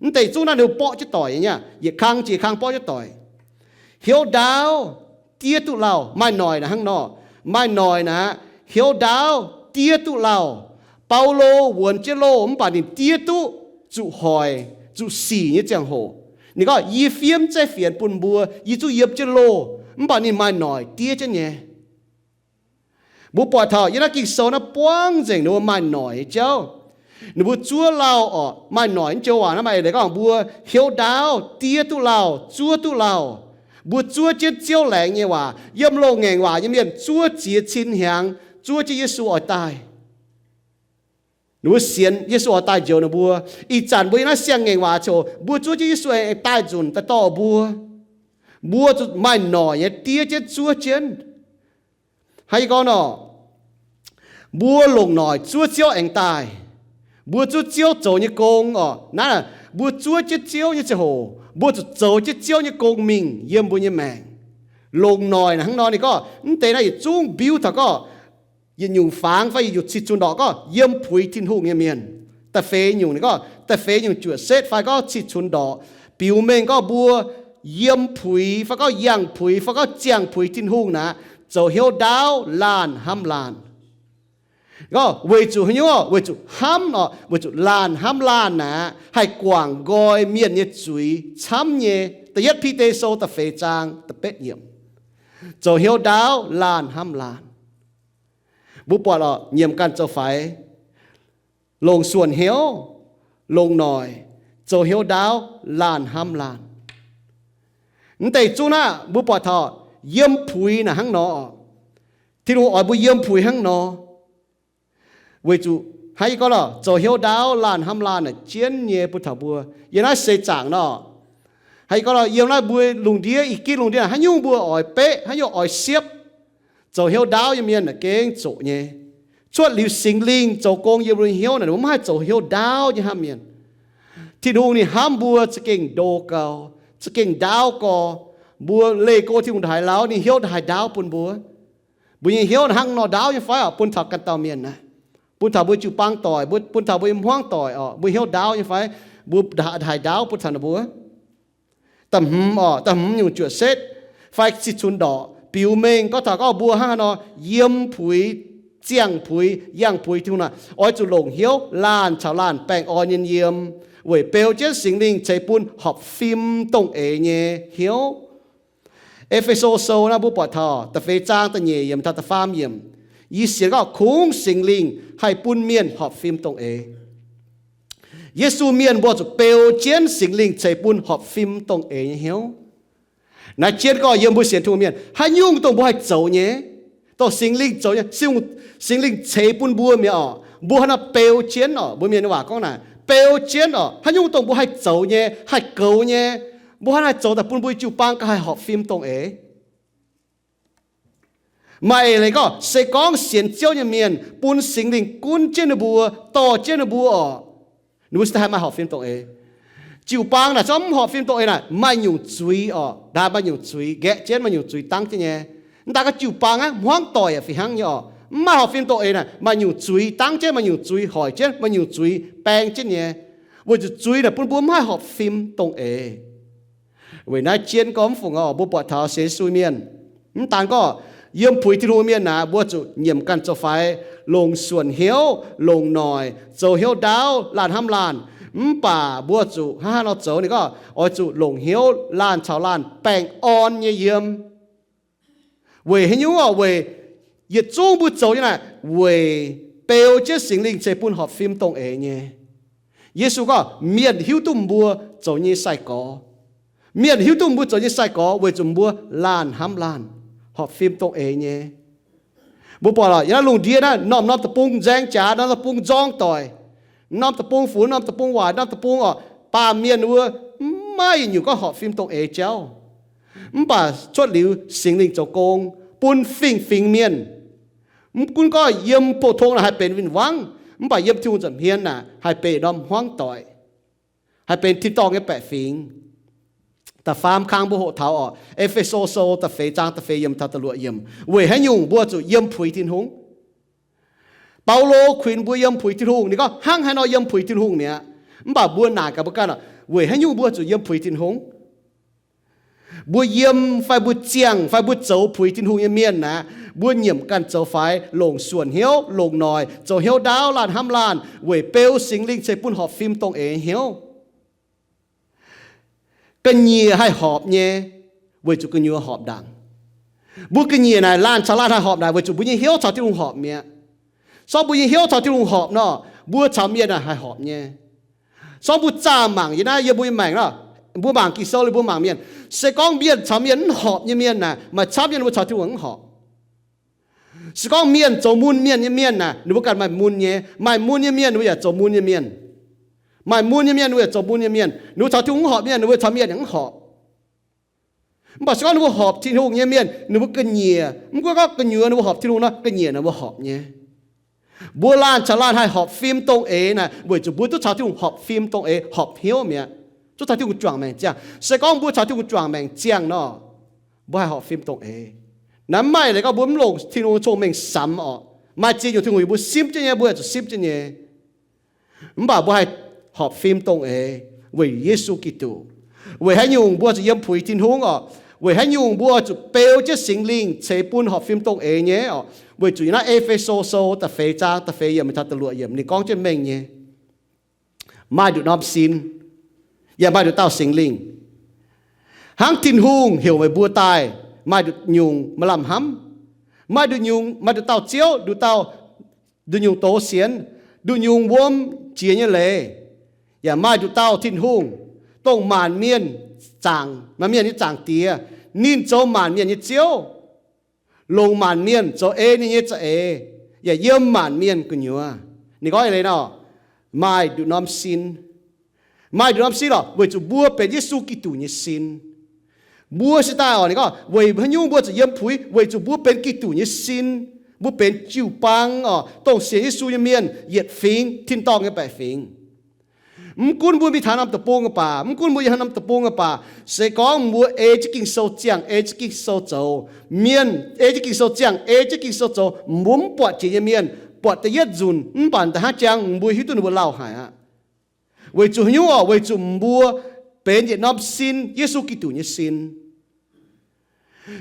Mv deix zungv naaiv ninh mbuo borqv jienv doic nyei, yietc kang jiex kang borqv jienv doic. Hnyouv ndaauv diev duqv lauh. Maaih noic naaic hnangv nor. Maaih noic naaic, hnyouv ndaauv diev duqv lauh. Baulo wuonx jienv loh mv baac ninh diev duqv zuqc hoic, zuqc sic nyei ziangh hoc. Ninh gorngv, yie fiev mv zeiz fienx bun mbuo, yie zungv yiem jienv loh, mv baac ninh maaih noic diev jienv nyei. Mbuo buatc taux yiem naaiv Ging-Sou naaiv buangv nzengc ninh mbuo maaih noic nyei jauv. Ninh mbuo zuov lauh orqc, maaih noic nyei jauv waac naaiv maaih eix leiz gorngv mbuo hnyouv ndaauv diev duqv lauh, zuov duqv lauh. Mbuo zuov jienv Ziouv laengz nyei waac. Yiem loz-ngaengc waac nyei mienh zuov ziex cin hnyangx, zuov jienv Yesu oix daaih. Ninh mbuo sienx Yesu oix daaih njoux ninh mbuo. Ih zanc mbuo yiem naaiv siang-ngaengc waac ziouc mbuo zuov jienv Yesu aengx daaih nzunc daaih dorh mbuo. Mbuo zuqc maaih noic nyei diev jienv zuov jienv. Hnangv yie gorngv nor, mbuo longc noic zuov Ziouv aengx daaih. Mbuo zuov Ziouv zoux nyei gong orqc. Naaiv mbuo zuov jienv Ziouv nyei ziangh hoc, mbuo zuqc zoux jienv Ziouv nyei gong mingh yiem mbuo nyei maengc. Longc noic naaic hnangv nor ninh gorngv, mv deix naaiv yietc zungv mbiuv taux gorngv yietc nyungc fangx fai yietc nyungc cih cunx ndorqc gorngv yiem puix Tin-Hungh nyei mienh. Da'feix nyungc ninh gorngv, da'feix nyungc juoqc setv fai gorngv cih cunx ndorqc, biux mengh gorngv mbuo yiem puix fai gorngv yangh puix fai gorngv ziangh puix Tin-Hungh naaic, zoux hnyouv ndaauv laanh hnamv laanh. Gorngv weic zuqc haaix nyungc? Weic zuqc hnamv oc, weic zuqc laanh hnamv laanh naaic haih guangc nqoi mienh nyei zuiz camv nyei. Da'yietv Bide Sou da'feix zaang da'betv yiemc, zoux hnyouv ndaauv laanh hnamv laanh. Mbuo buatc oc, nyiemc ganh zoux faix, longc suonc hnyouv, longc noic, zoux hnyouv ndaauv laanh hnamv laanh. Mv deix zungv naaic mbuo buatc taux yiem puix naaic hnangv nor oc. Tin-Hungh oix mbuo yiem puix hnangv nor. Weic zuqc hnangv yie gorngv nor, zoux hnyouv ndaauv laanh hnamv laanh naaic jienv nyei bun taux mbuo yiem naaiv seix zaangc nor. Hnangv yie gorngv nor, yiem naaiv mbuo lungh ndiev, ih ginv lungh ndiev naaic, haaix nyungc mbuo oix beqv, haaix nyungc oix siepv, zoux hnyouv ndaauv nyei mienh naaic gengh zoqc nyei. Cuotv liuz Singx Lingh zoux gong yiem mbuo nyei hnyouv naaic, mbuo maiv haih zoux hnyouv ndaauv nyei hnamv mienh. Tin-Hungh ninh hnamv mbuo za'gengh ndo gau, za'gengh ndaauv gau. Mbuo leih go Tin-Hungh ndongc haaix lauh, ninh hnyouv ndongc haaix ndaauv bun mbuo. Mbuo nyei hnyouv hnangv nor ndaauv nyei fai oc, bun taux ganh dauh mienh naaic, bun taux mbuo jiu-baang doic, mbuo bun taux mbuo nyei hmuangv doic oc, mbuo hnyouv ndaauv nyei fai? Mbuo ndongc haaix ndaauv bun taux ninh mbuo? Da'hmz oc, da'hmz nyungc juoqc setv fai sic cunx ndorqc, biux mengh gorngv taux gorngv mbuo hnangv haaix nor yiem puix, ziangh puix, yangh puix Tin-Hungh naaic, oix zuqc longc hnyouv laanh caux laanh baengh orn nyei yiem, weic beu jienv Singx Lingh ceix bun horpc fim dongh eix nyei hnyouv. E^fe^so Sou naaiv mbuo buatc taux da'feix zaang da'nyeic yiemc taux da'faam yiemc, yie sienx gorngv kungx Singx Lingh haih bun mienh horpc fim dongh eix. Yesu mienh mbuo zuqc beu jienv Singx Lingh ceix bun horpc fim dongh eix nyei hnyouv. Naaiv jienv gorngv yiem mbuo sienx Tin-Hungh mienh, haaix nyungc dongh mbuo haih zoux nyei, dongh Singx Lingh zoux nyei, Singx Lingh ceix bun mbuo mi'aqv oc, mbuo hnangv naaiv beu jienv oc. Mbuo mienh nyei waac gorngv naaic, beu jienv oc. Haaix nyungc dongh mbuo haih zoux nyei, haih goux nyei, mbuo hnangv naaiv haih zoux daaih bun mbuo jiu-baang gauh haih horpc fim dongh eix. Maaih eix leiz gorngv, se gorngv sienx Ziouv nyei mienh bun Singx Lingh gunv jienv ninh mbuo, dorh jienv ninh mbuo oc, ninh mbuo cingx daaih haih maaih horpc fim dongh eix. Jiu-baang naaic zungv mv horpc fim dongh eix naaic, maaih nyungc zuiz oc, ndaaih maaih nyungc zuiz nqaeqv jienv, maaih nyungc zuiz dangv jienv nyei. Mv daaih gorngv jiu-baang aqv, hmuangv doic yaac fih hnangv nyei oc. Mv maaih horpc fim dongh eix naaic, maaih nyungc zuiz dangv jienv, maaih nyungc zuiz hoic jienv, maaih nyungc zuiz baeng jienv nyei. Weic zuqc zuiz naaic bun mbuo mv haih horpc fim dongh eix. Weic naaiv jienv gorngv mv fungc oc, mbuo buatc taux sienx Yesu mienh, mv daan gorngv yiem puix Tin-Hungh mienh naaic, mbuo zuqc nyiemc ganh zoux faix, longc suonc hnyouv, longc noic, zoux hnyouv ndaauv laanh hnamv laanh. Mv baac mbuo zuqc hnangv haaix nor zoux? Ninh gorngv oix zuqc longc hnyouv laanh caux laanh baengh orn nyei yiem. Weic haaix nyungc oc? Weic yietc zungv mbuo zoux nyei naaic weic beu jienv Singx Lingh ceix bun horpc fim dongh eix nyei. Yesu gorngv mienh hiuv duqv mbuo zoux nyei sai-gorx. Mienh hiuv duqv mbuo zoux nyei sai-gorx weic zuqc mbuo laanh hnamv laanh, horpc fim dongh eix nyei. Mbuo buatc lorqc, yiem naaiv lungh ndiev naaiv, norm-norm deic-bung nzaeng jaax, norm deic-bung nzorng doic, norm deic-bung funx, norm deic-bung waaic, norm deic-bung oc, baamh mienh wuov maiv yietc nyungc gorngv horpc fim dongh eix jauv. Mv baac cuotv liuz Singx Lingh zoux gong bun fingx-fingx mienh. Mv gunv gorngv yiem pou-tong naaic haih benx win-wangv, mv baac yiem Tin-Hungh nza'hmien naaic haih benx norm hmuangv doic, haih benx tin-dorngh nyei baeqc fingx. Da'faam kang mbuo hoqc taux oc, E^fe^so Sou da'feix zaang da'feix yiemc taux da'luoqc yiemc. Weic haaix nyungc mbuo zuqc yiem puix Tin-Hungh? Baulo kuinx mbuo yiem puix Tin-Hungh, ninh gorngv hnangv haaix nor yiem puix Tin-Hungh mi'aqv. Mv baac mbuo naaic gaax mbuo ganh oc, weic haaix nyungc mbuo zuqc yiem puix Tin-Hungh? Mbuo yiem fai mbuo ziangh fai mbuo zoux puix Tin-Hungh nyei mienh naaic, mbuo nyiemc ganh zoux faix, longc suonc hnyouv, longc noic, zoux hnyouv ndaauv, laanh hnamv laanh, weic beu Singx Lingh ceix bun horpc fim dongh eix hnyouv. Ga'nyiec haih horpc nyei, weic zuqc gu'nyuoz horpc ndaangc. Mbuo ga'nyiec naaic, laanh caux laanh haih horpc naaic, weic zuqc mbuo nyei hnyouv caux Tin-Hungh horpc mi'aqv. Sortv mbuo nyei hnyouv caux Tin-Hungh horpc nor, mbuo caux mienh naaic haih horpc nyei. Sortv mbuo zaah mangc yie naaiv yiem mbuo nyei maengc nor, mbuo mangc Ging-Sou liuz mbuo mangc mienh. Se gorngv mienh caux mienh mv horpc nyei mienh naaic, maaih camv mienh mbuo caux Tin-Hungh mv horpc. Se gorngv mienh zoux mun mienh nyei mienh naaic, ninh mbuo ganh maaih mun nyei. Maaih mun nyei mienh ninh mbuo yaac zoux mun nyei mienh. Maaih mun nyei mienh ninh mbuo yaac zoux mun nyei mienh. Ninh mbuo caux Tin-Hungh mv horpc mienh, ninh mbuo caux mienh yaac mv horpc. Mv baac se gorngv ninh mbuo horpc Tin-Hungh nyei mienh, ninh mbuo ga'nyiec, mv gunv gorngv gu'nyuoz ninh mbuo horpc Tin-Hungh nor, ga'nyiec ninh mbuo horpc nyei. Mbuo laanh caux laanh haih horpc fim dongh eix naaic, weic zuqc mbuo duqv caux Tin-Hungh horpc fim dongh eix, horpc hnyouv mi'aqv. Duqv caux Tin-Hungh juangc maengc ziangh. Se gorngv mbuo caux Tin-Hungh juangc maengc ziangh nor, mbuo haih horpc fim dongh eix. Naaiv mv maaih leiz gorngv mbuo mv longc Tin-Hungh cong-mengh samx oc. Maaih ziex nyungc Tin-Hungh yaac mbuo simv jienv nyei, mbuo yaac zuqc simv jienv nyei. Mv baac mbuo haih horpc fim dongh eix weic Yesu Giduc. Weic haaix nyungc mbuo zuqc yiem puix Tin-Hungh orqc? Weic haaix nyungc mbuo zuqc beu jienv Singx Lingh ceix bun horpc fim dongh eix nyei orqc? Weic zuqc yiem naaiv E^fe^so Sou da'feix zaang da'feix yiemc taux da'luoqc yiemc ninh gorngv jienv mengh nyei. Maaih nduqc norm sin, yaac maaih nduqc dauh Singx Lingh. Hnangv Tin-Hungh heuc meih mbuo daaih maaih nduqc nyungc maaih lamh hnamv, maaih nduqc nyungc, maaih nduqc dauh Ziouv, nduqc dauh, nduqc nyungc doz sienx, nduqc nyungc wuom jiex nyei leiz, yaac maaih nduqc dauh Tin-Hungh, dongh maanc mienh zaangc, maanc mienh nyei Zaangc Diex. Ninh zoux maanc mienh nyei Ziouv, longc maanc mienh zoux ei ninh nyei za'eix, yaac yiem maanc mienh gu'nyuoz. Ninh gorngv eix leiz nor, maaih nduqc norm sin. Maaih nduqc norm sin orqc? Weic zuqc mbuo benx Yesu Giduc nyei sin. Mbuo se daaih orqc, ninh gorngv weic haaix nyungc mbuo zuqc yiem puix? Weic zuqc mbuo benx Giduc nyei sin. Mbuo benx jiu-baang orqc, dongh sienx Yesu nyei mienh yietc fingx tin-dorngh nyei baeqc fingx. Mv gunv mbuo mingh taux norm deic-bung baac, mv gunv mbuo yiem haaix norm deic-bung baac, se gorngv mbuo ei jienv Ging-Sou ziangh, ei jienv Ging-Sou zoux, mienh ei jienv Ging-Sou ziangh, ei jienv Ging-Sou zoux, mbuo mv buatc jiex nyei mienh buatc da'yietv nzunc, mv baac da'hnangv jangx mbuo hiuv duqv ninh mbuo lauh haic aqv. Weic zuqc haaix nyungc orqc? Weic zuqc mbuo benx yietc norm sin, Yesu Giduc nyei sin.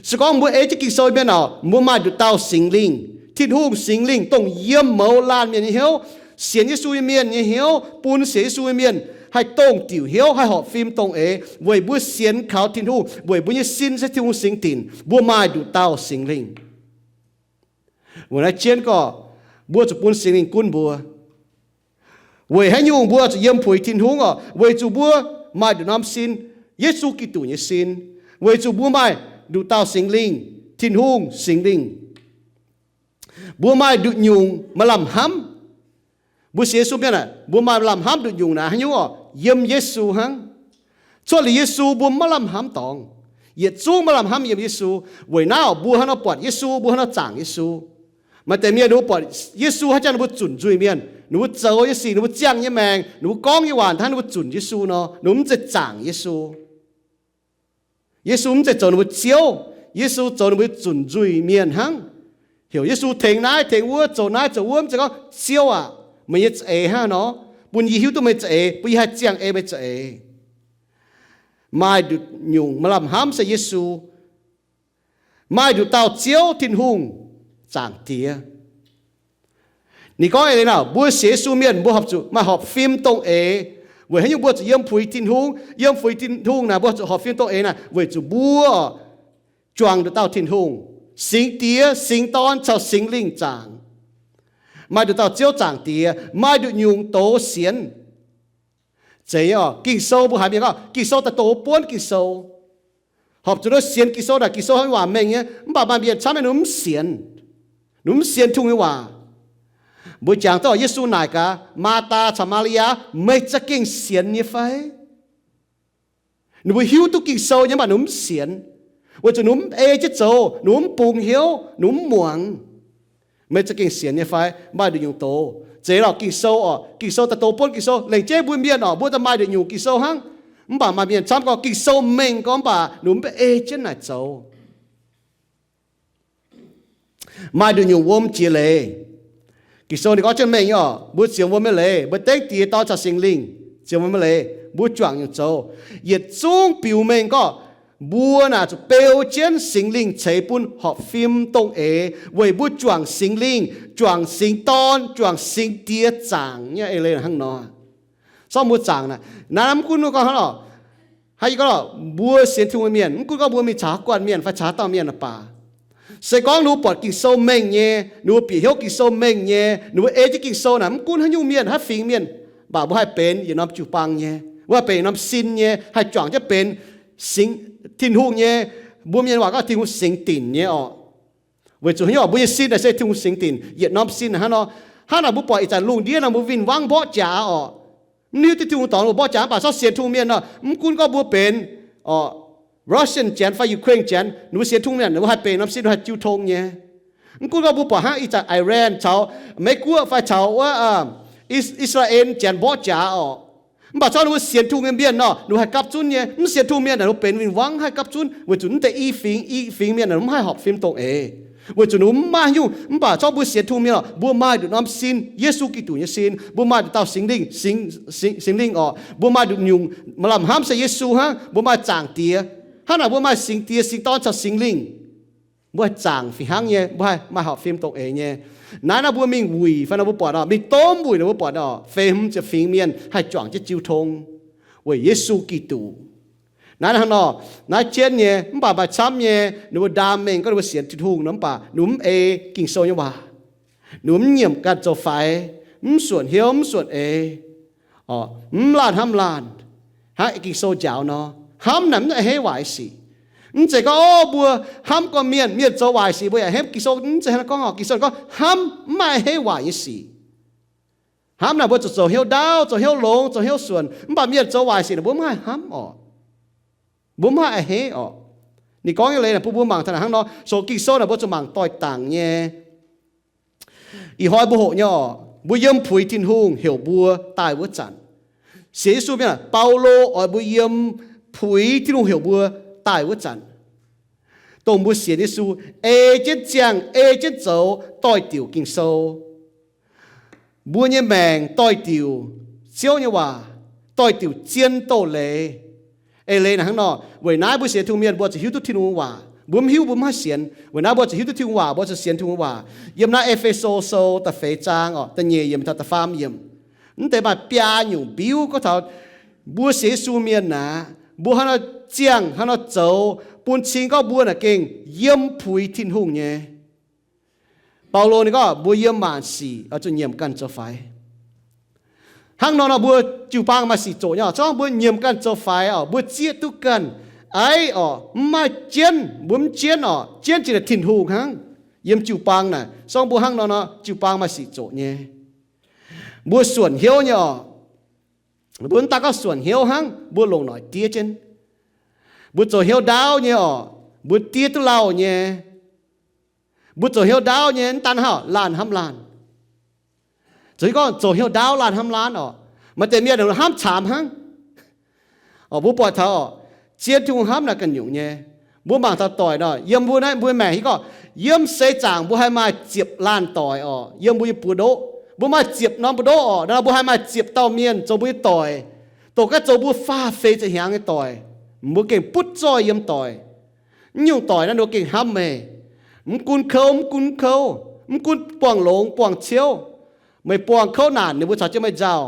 Se gorngv mbuo ei jienv Ging-Sou mienh orqc, mbuo maaih nduqc dauh Singx Lingh. Tin-Hungh Singx Lingh dongh yiem mouz laanh mienh nyei hnyouv, sienx Yesu nyei mienh nyei hnyouv, bun sienx Yesu nyei mienh haih dongh diuc hnyouv, haih horpc fim dongh eix, weic mbuo sienx kaux Tin-Hungh, weic mbuo nyei sin se Tin-Hungh singx dinc. Mbuo maaih nduqc dauh Singx Lingh. Weic naaiv jienv gorngv, mbuo zuqc bun Singx Lingh gunv mbuo. Weic haaix nyungc mbuo zuqc yiem puix Tin-Hungh orqc? Weic zuqc mbuo maaih nduqc norm sin, Yesu Giduc nyei sin. Weic zuqc mbuo maaih nduqc dauh Singx Lingh, Tin-Hungh Singx Lingh. Mbuo maaih nduqc nyungc maaih lamh hnamv. Mbuo sienx Yesu mienh aah, mbuo maaih lamh hnamv nduqc nyungc naaic haaix nyungc orqc? Yiem Yesu hnangv. Cuotv liuz Yesu mbuo maiv lamh hnamv dorngx. Yietc zungv maiv lamh hnamv yiem Yesu. Weic naaiv orqc, mbuo hnangv nor buatc Yesu, mbuo hnangv nor zaangc Yesu. Maaih deix mienh ninh mbuo buatc Yesu hnangv jangx ninh mbuo zunc nzuih mienh, ninh mbuo zoux nyei sic, ninh mbuo ziangh nyei maengc, ninh mbuo gorngv nyei waac hnangv ninh mbuo zunc Yesu nor, ninh mbuo mv zeiz zaangc Yesu. Yesu mv zeiz zoux ninh mbuo Ziouv. Yesu zoux ninh mbuo zunc nzuih mienh hnangv. Heuc Yesu tengx naaiv tengx wuov, zoux naaiv zoux wuov, mv zeiz gorngv, Ziouv aac, meih nyei za'eix hnangv nor, bun yie hiuv duqv meih za'eix, bun yie haih ziangh ei meih za'eix. Maaih nduqc nyungc maaih lamh hnamv se Yesu. Maaih nduqc dauh Ziouv, Tin-Hungh, Zaangc Diex. Ninh gorngv eix leiz nor, mbuo sienx Yesu mienh mbuo horpc zuqc maaih horpc fim dongh eix. Weic haaix nyungc mbuo zuqc yiem puix Tin-Hungh? Yiem puix Tin-Hungh naaic mbuo zuqc horpc fim dongh eix naaic, weic zuqc mbuo juangc nduqc dauh Tin-Hungh, Singx Diex, Singx Dorn caux Singx Lingh zaangc. Maaih nduqc dauh Ziouv Zaangc Diex, maaih nduqc nyungc doz sienx. Zeiz nyei orqc? Ging-Sou mbuo haiz mienh gorngv Ging-Sou daaih dongh buonv Ging-Sou. Horpc zuqc nor sienx Ging-Sou naaic, Ging-Sou hnangv waac mengh nyei, mv baac maaih mienh camv nyei ninh mv sienx. Ninh mv sienx Tin-Hungh nyei waac. Mbuo jangx duqv Yesu naaic gaax Maathaa caux Maa^li^yaa, meih za'gengh sienx nyei fai? Ninh mbuo hiuv duqv Ging-Sou nyei, mv baac ninh mv sienx, weic zuqc ninh mv ei jienv zoux, ninh mv bungx hnyouv, ninh mv muangx. Meih za'gengh sienx nyei fai? Maaih nduqc nyungc doz. Zeiz lorqc, Ging-Sou orqc, Ging-Sou daaih doz buonv Ging-Sou. Lengc jeiv mbuo mienh orqc, mbuo daaih maaih nduqc nyungc Ging-Sou hnangv. Mv baac maaih mienh camv gorngv Ging-Sou mengh gorngv, mv baac ninh mv baac ei jienv naaic zoux. Maaih nduqc nyungc wuom jiex leiz. Ging-Sou ninh gorngv jienv mengh nyei orqc, mbuo zienx wuom nyei leiz, mbuo dengv Diex, Dorn caux Singx Lingh zienx wuom nyei leiz, mbuo juangc nyungc zoux. Yietc zungv biux mengh gorngv, mbuo naaic zuqc beu jienv Singx Lingh ceix bun horpc fim dongh eix, weic mbuo juangc Singx Lingh, juangc Singx Dorn, juangc Singx Diex zaangc nyei eix leiz hnangv nor. Sortv mbuo zaangc naaic, naaiv mv gunv gorngv hnangv orqc, hnangv yie gorngv lorqc, mbuo sienx Tin-Hungh nyei mienh, mv gunv gorngv mbuo mingh caux haaix guanh mienh fai caux haaix dauh mienh baac, se gorngv ninh mbuo buatc Ging-Sou mengh nyei, ninh mbuo bieqc hnyouv Ging-Sou mengh nyei, ninh mbuo ei jienv Ging-Sou naaic, mv gunv haaix nyungc mienh, haaix fingx mienh, mv baac mbuo haih benx yietc norm jiu-baang nyei, mbuo haih benx yietc norm sin nyei, haih juangc jienv benx Singx, Tin-Hungh nyei, mbuo mienh waac gorngv Tin-Hungh singx dinc nyei orqc. Weic zuqc haaix nyungc orqc? Mbuo nyei sin naaic se Tin-Hungh singx dinc, yietc norm sin hnangv nor. Hnangv naaic mbuo buatc ih zanc lungh ndiev nor mbuo win-wangv mborqv jaax orqc. Mv hiuv duqv Tin-Hungh dorngx mbuo mborqv jaax, mv baac zorqv sienx Tin-Hungh mienh nor, mv gunv gorngv mbuo benx orqc Russian janx fai Ukraine janx, ninh mbuo sienx Tin-Hungh mienh, ninh mbuo haih benx norm sin, ninh mbuo haih jiu tong nyei. Mv gunv gorngv mbuo buatc hnangv ih zanc Iran caux Meiv Guoqv fai caux wuov Is, Is^saa^laa^en janx mborqv jaax orqc. Mv baac zorqv ninh mbuo sienx Tin-Hungh nyei mienh nor, ninh mbuo haih gapv zunv nyei. Mv sienx Tin-Hungh mienh naaic, ninh mbuo benx win-wangv haih gapv zunv, weic zuqc mv deix i fingx, i fingx mienh naaic mv haih horpc fim dongh eix. Weic zuqc ninh mbuo mv maaih nyungc, mv baac zorqv mbuo sienx Tin-Hungh mienh oc, mbuo maaih nduqc norm sin, Yesu Giduc nyei sin, mbuo maaih nduqc dauh Singx Lingh, Singx, Singx, Singx Lingh oc, mbuo maaih nduqc nyungc, maaih lamh hnamv se Yesu hnangv, mbuo maaih Zaangc Diex, hnangv naaic mbuo maaih Singx Diex, Singx Dorn caux Singx Lingh. Mbuo haih zaangc fih hnangv nyei, mbuo haih maaih horpc fim dongh eix nyei. Naaiv nor mbuo mingh wuic fai nor mbuo buatc nor, mingh domh wuic nor mbuo buatc nor, feix hmz ziepc fingx mienh haih juangc jienv jiu tong weic Yesu Giduc. Naaiv hnangv nor, naaiv jienv nyei, mv baac maaih camv nyei, ninh mbuo ndaam mengh gorngv ninh mbuo sienx Tin-Hungh nor, mv baac ninh mbuo mv ei Ging-Sou nyei waac. Ninh mbuo mv nyiemc ganh zoux faix, mv suonc hnyouv, mv suonc eix, mv laanh hnamv laanh, hnangv Ging-Sou njaaux nor. Hnamv naaic mv a'hneiv waaic nyei sic. Mv zeiz gorngv, o, mbuo hnamv gorn-mienh, mienh zoux waaic sic mbuo yaac a'hneiv. Ging-Sou mv zeiz hnangv naaiv gorngv oc. Ging-Sou gorngv hnamv mv maaih a'hneiv waaic nyei sic. Hnamv naaic mbuo zuqc zoux hnyouv ndaauv, zoux hnyouv longx, zoux hnyouv suonc. Mv baac mienh zoux waaic sic naaic mbuo mv haih hnamv oc. Mbuo mv haih a'hneiv oc. Ninh gorngv nyei leiz naaic bun mbuo mangc taux naaic hnangv nor. Sou Ging-Sou naaic mbuo zuqc mangc doix-dangc nyei. Ih hnoi mbuo hoqc nyei oc, mbuo yiem puix Tin-Hungh heuc mbuo daaih wuov zanc, sienx Yesu mienh, Baulo oix mbuo yiem puix Tin-Hungh heuc mbuo daaih wuov zanc, dongh mbuo sienx Yesu, ei jienv ziangh, ei jienv zoux, doix-diuc Ging-Sou. Mbuo nyei maengc doix-diuc Ziouv nyei waac, doix-diuc zien doz-leiz. Eix leiz naaic hnangv nor, weic naaiv mbuo sienx Tin-Hungh mienh mbuo zuqc hiuv duqv Tin-Hungh waac. Mbuo mv hiuv mbuo mv haih sienx. Weic naaiv mbuo zuqc hiuv duqv Tin-Hungh waac, mbuo zuqc sienx Tin-Hungh waac. Yiem naaiv E^fe^so Sou da'feix zaang oc, da'nyeic yiemc taux da'faam yiemc, mv deix maaih biaa nyungc mbiuv gorngv taux mbuo sienx Yesu mienh naaic, mbuo hnangv nor ziangh, hnangv nor zoux, bun cing gorngv mbuo naaic gengh yiem puix Tin-Hungh nyei. Baulo ninh gorngv mbuo yiem maanc sic oix zuqc nyiemc ganh zoux faix. Hnangv nor nor mbuo jiu-baang maaih sic zoqc nyei oc. Zorngv mbuo nyiemc ganh zoux faix oc, mbuo zieqv duqv ganh aiv oc, mv maaih jienv, mbuo mv jienv oc, jienv jiex naaic Tin-Hungh hnangv. Yiem jiu-baang naaic, zorngv mbuo hnangv nor nor, jiu-baang maaih sic zoqc nyei. Mbuo suonc hnyouv nyei oc. Mbuo mv daan gorngv suonc hnyouv hnangv, mbuo longc noic diev jienv. Mbuo zoux hnyouv ndaauv nyei oc, mbuo diev duqv lauh nyei. Mbuo zoux hnyouv ndaauv nyei, mv daan hnangv laanh hnamv laanh. Zoux hiuv gorngv zoux hnyouv ndaauv laanh hnamv laanh oc. Maaih deix mienh hnamv caamx hnangv. Oc, mbuo buatc taux oc, zien Tin-Hungh hnamv naaic ganh nyungc nyei. Mbuo mangc taux doic nor, yiem mbuo naaiv mbuo maengc hiuv gorngv, yiem seix zaangc mbuo haih maaih ziepc laanh doic oc. Yiem mbuo nyei buoz-ndoqv mbuo maaih ziepc norm buoz-ndoqv oc. Naaiv mbuo haih maaih ziepc dauh mienh zoux mbuo nyei doic, dongh gaax zoux mbuo faah feix ziepc hnyangx nyei doic. Mbuo gengh butv zoih yiem doic. Mv nyungc doic naaiv ninh mbuo gengh hnamv meih. Mv gunv kouv, mv gunv kouv, mv gunv buangh longx buangh ciouv, meih buangh kouv naanc ninh mbuo caux jienv meih nzauh.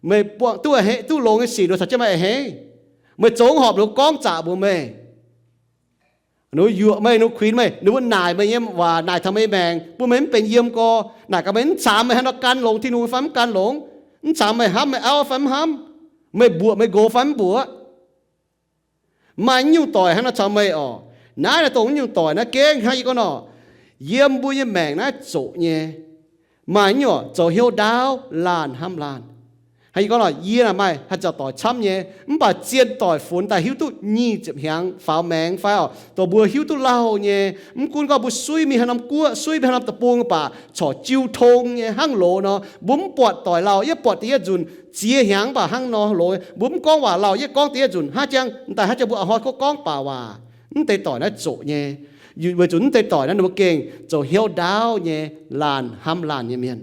Meih buangh duqv, duqv longx nyei sic ninh mbuo caux jienv meih a'hneiv. Meih zoux mv horpc ninh mbuo gorngv zaqc mbuox meih. Ninh mbuo yuoqc meih, ninh mbuo kuinx meih, ninh mbuo naaic meih nyei waac naaic taux meih maengc, bun meih mv benx yiem gorx, naaic gaax meih mv caamx meih hnangv nor gan longx Tin-Hungh fai mv gan longx, mv caamx meih hnamv meih auv fai mv hnamv, meih mbuoqc meih nqox fai mv mbuoqc. Maaih nyungc doic hnangv nor caux meih oc. Naaiv naaiv dongh nyungc doic naaiv gengh hnangv yie gorngv nor, yiem mbuo nyei maengc naaiv zoqc nyei. Maaih nyungc zoux hnyouv ndaauv laanh hnamv laanh. Hnangv yie gorngv nor, yie naaic maaih haaix zanc doic camv nyei, mv baac zien doic funx daaih hiuv duqv nyic ziepc hnyangx faaux maengx fai oc, dongh mbuo hiuv duqv lauh nyei. Mv gunv gorngv mbuo suiv mingh haaix norm guoqv, suiv mingh haaix norm deic-bung baac corc jiu tong nyei hnangv loz nor, mbuo mv buatc doic lauh, yie buatc da'yietv nzunc ziex hnyangx baac hnangv nor loz, mbuo mv gorngv waac lauh, yie gorngv da'yietv nzunc, hnangv jangx daaih hnangv jangx mbuo a'hnoi gorngv baac waac. Mv deix doic naaiv zoqc nyei, weic zuqc mv deix doic naaiv ninh mbuo gengh zoux hnyouv ndaauv nyei, laanh hnamv laanh nyei mienh.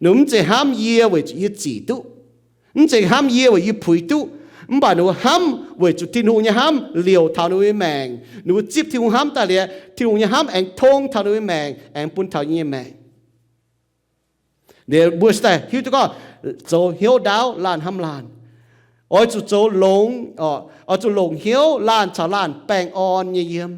Ninh mv zeiz hnamv yie weic zuqc yie zic duqv, mv zeiz hnamv yie weic yie puix duqv, mv baac ninh mbuo hnamv weic zuqc Tin-Hungh nyei hnamv liouc taux ninh mbuo nyei maengc. Ninh mbuo zipv Tin-Hungh hnamv daaih liuz, Tin-Hungh nyei hnamv aengx tong taux ninh mbuo nyei maengc, aengx bun taux yie nyei maengc. Liuz mbuo se daaih hiuv duqv gorngv zoux hnyouv ndaauv laanh hnamv laanh. Oix zuqc zoux longx, oix zuqc longc hnyouv laanh caux laanh baengh orn nyei yiem.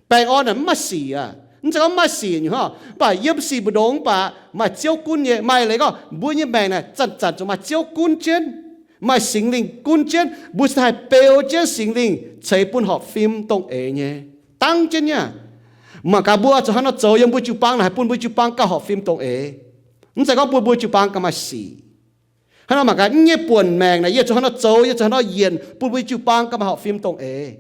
Baengh orn naaic mv maaih sic aqv. Mv zeiz gorngv mv maaih sic nyungc hnangv, mv baac yiem sic mbu'ndongx mv baac maaih Ziouv gunv nyei. Maaih leiz gorngv mbuo nyei maengc naaic zanc-zanc zuqc maaih Ziouv gunv jienv, maaih Singx Lingh gunv jienv, mbuo se haih beu jienv Singx Lingh ceix bun horpc fim dongh eix nyei. Dangv jienv nyei aqv. Mangc gaax mbuo zuqc hnangv nor zoux yiem mbuo jiu-baang naaic haih bun mbuo jiu-baang gauh horpc fim dongh eix. Mv zeiz gorngv bun mbuo jiu-baang gauh maaih sic. Hnangv nor mangc gaax, yie nyei buonc maengc naaic yie zuqc hnangv nor zoux, yie zuqc hnangv nor yienc bun mbuo jiu-baang gauh maaih horpc fim dongh eix.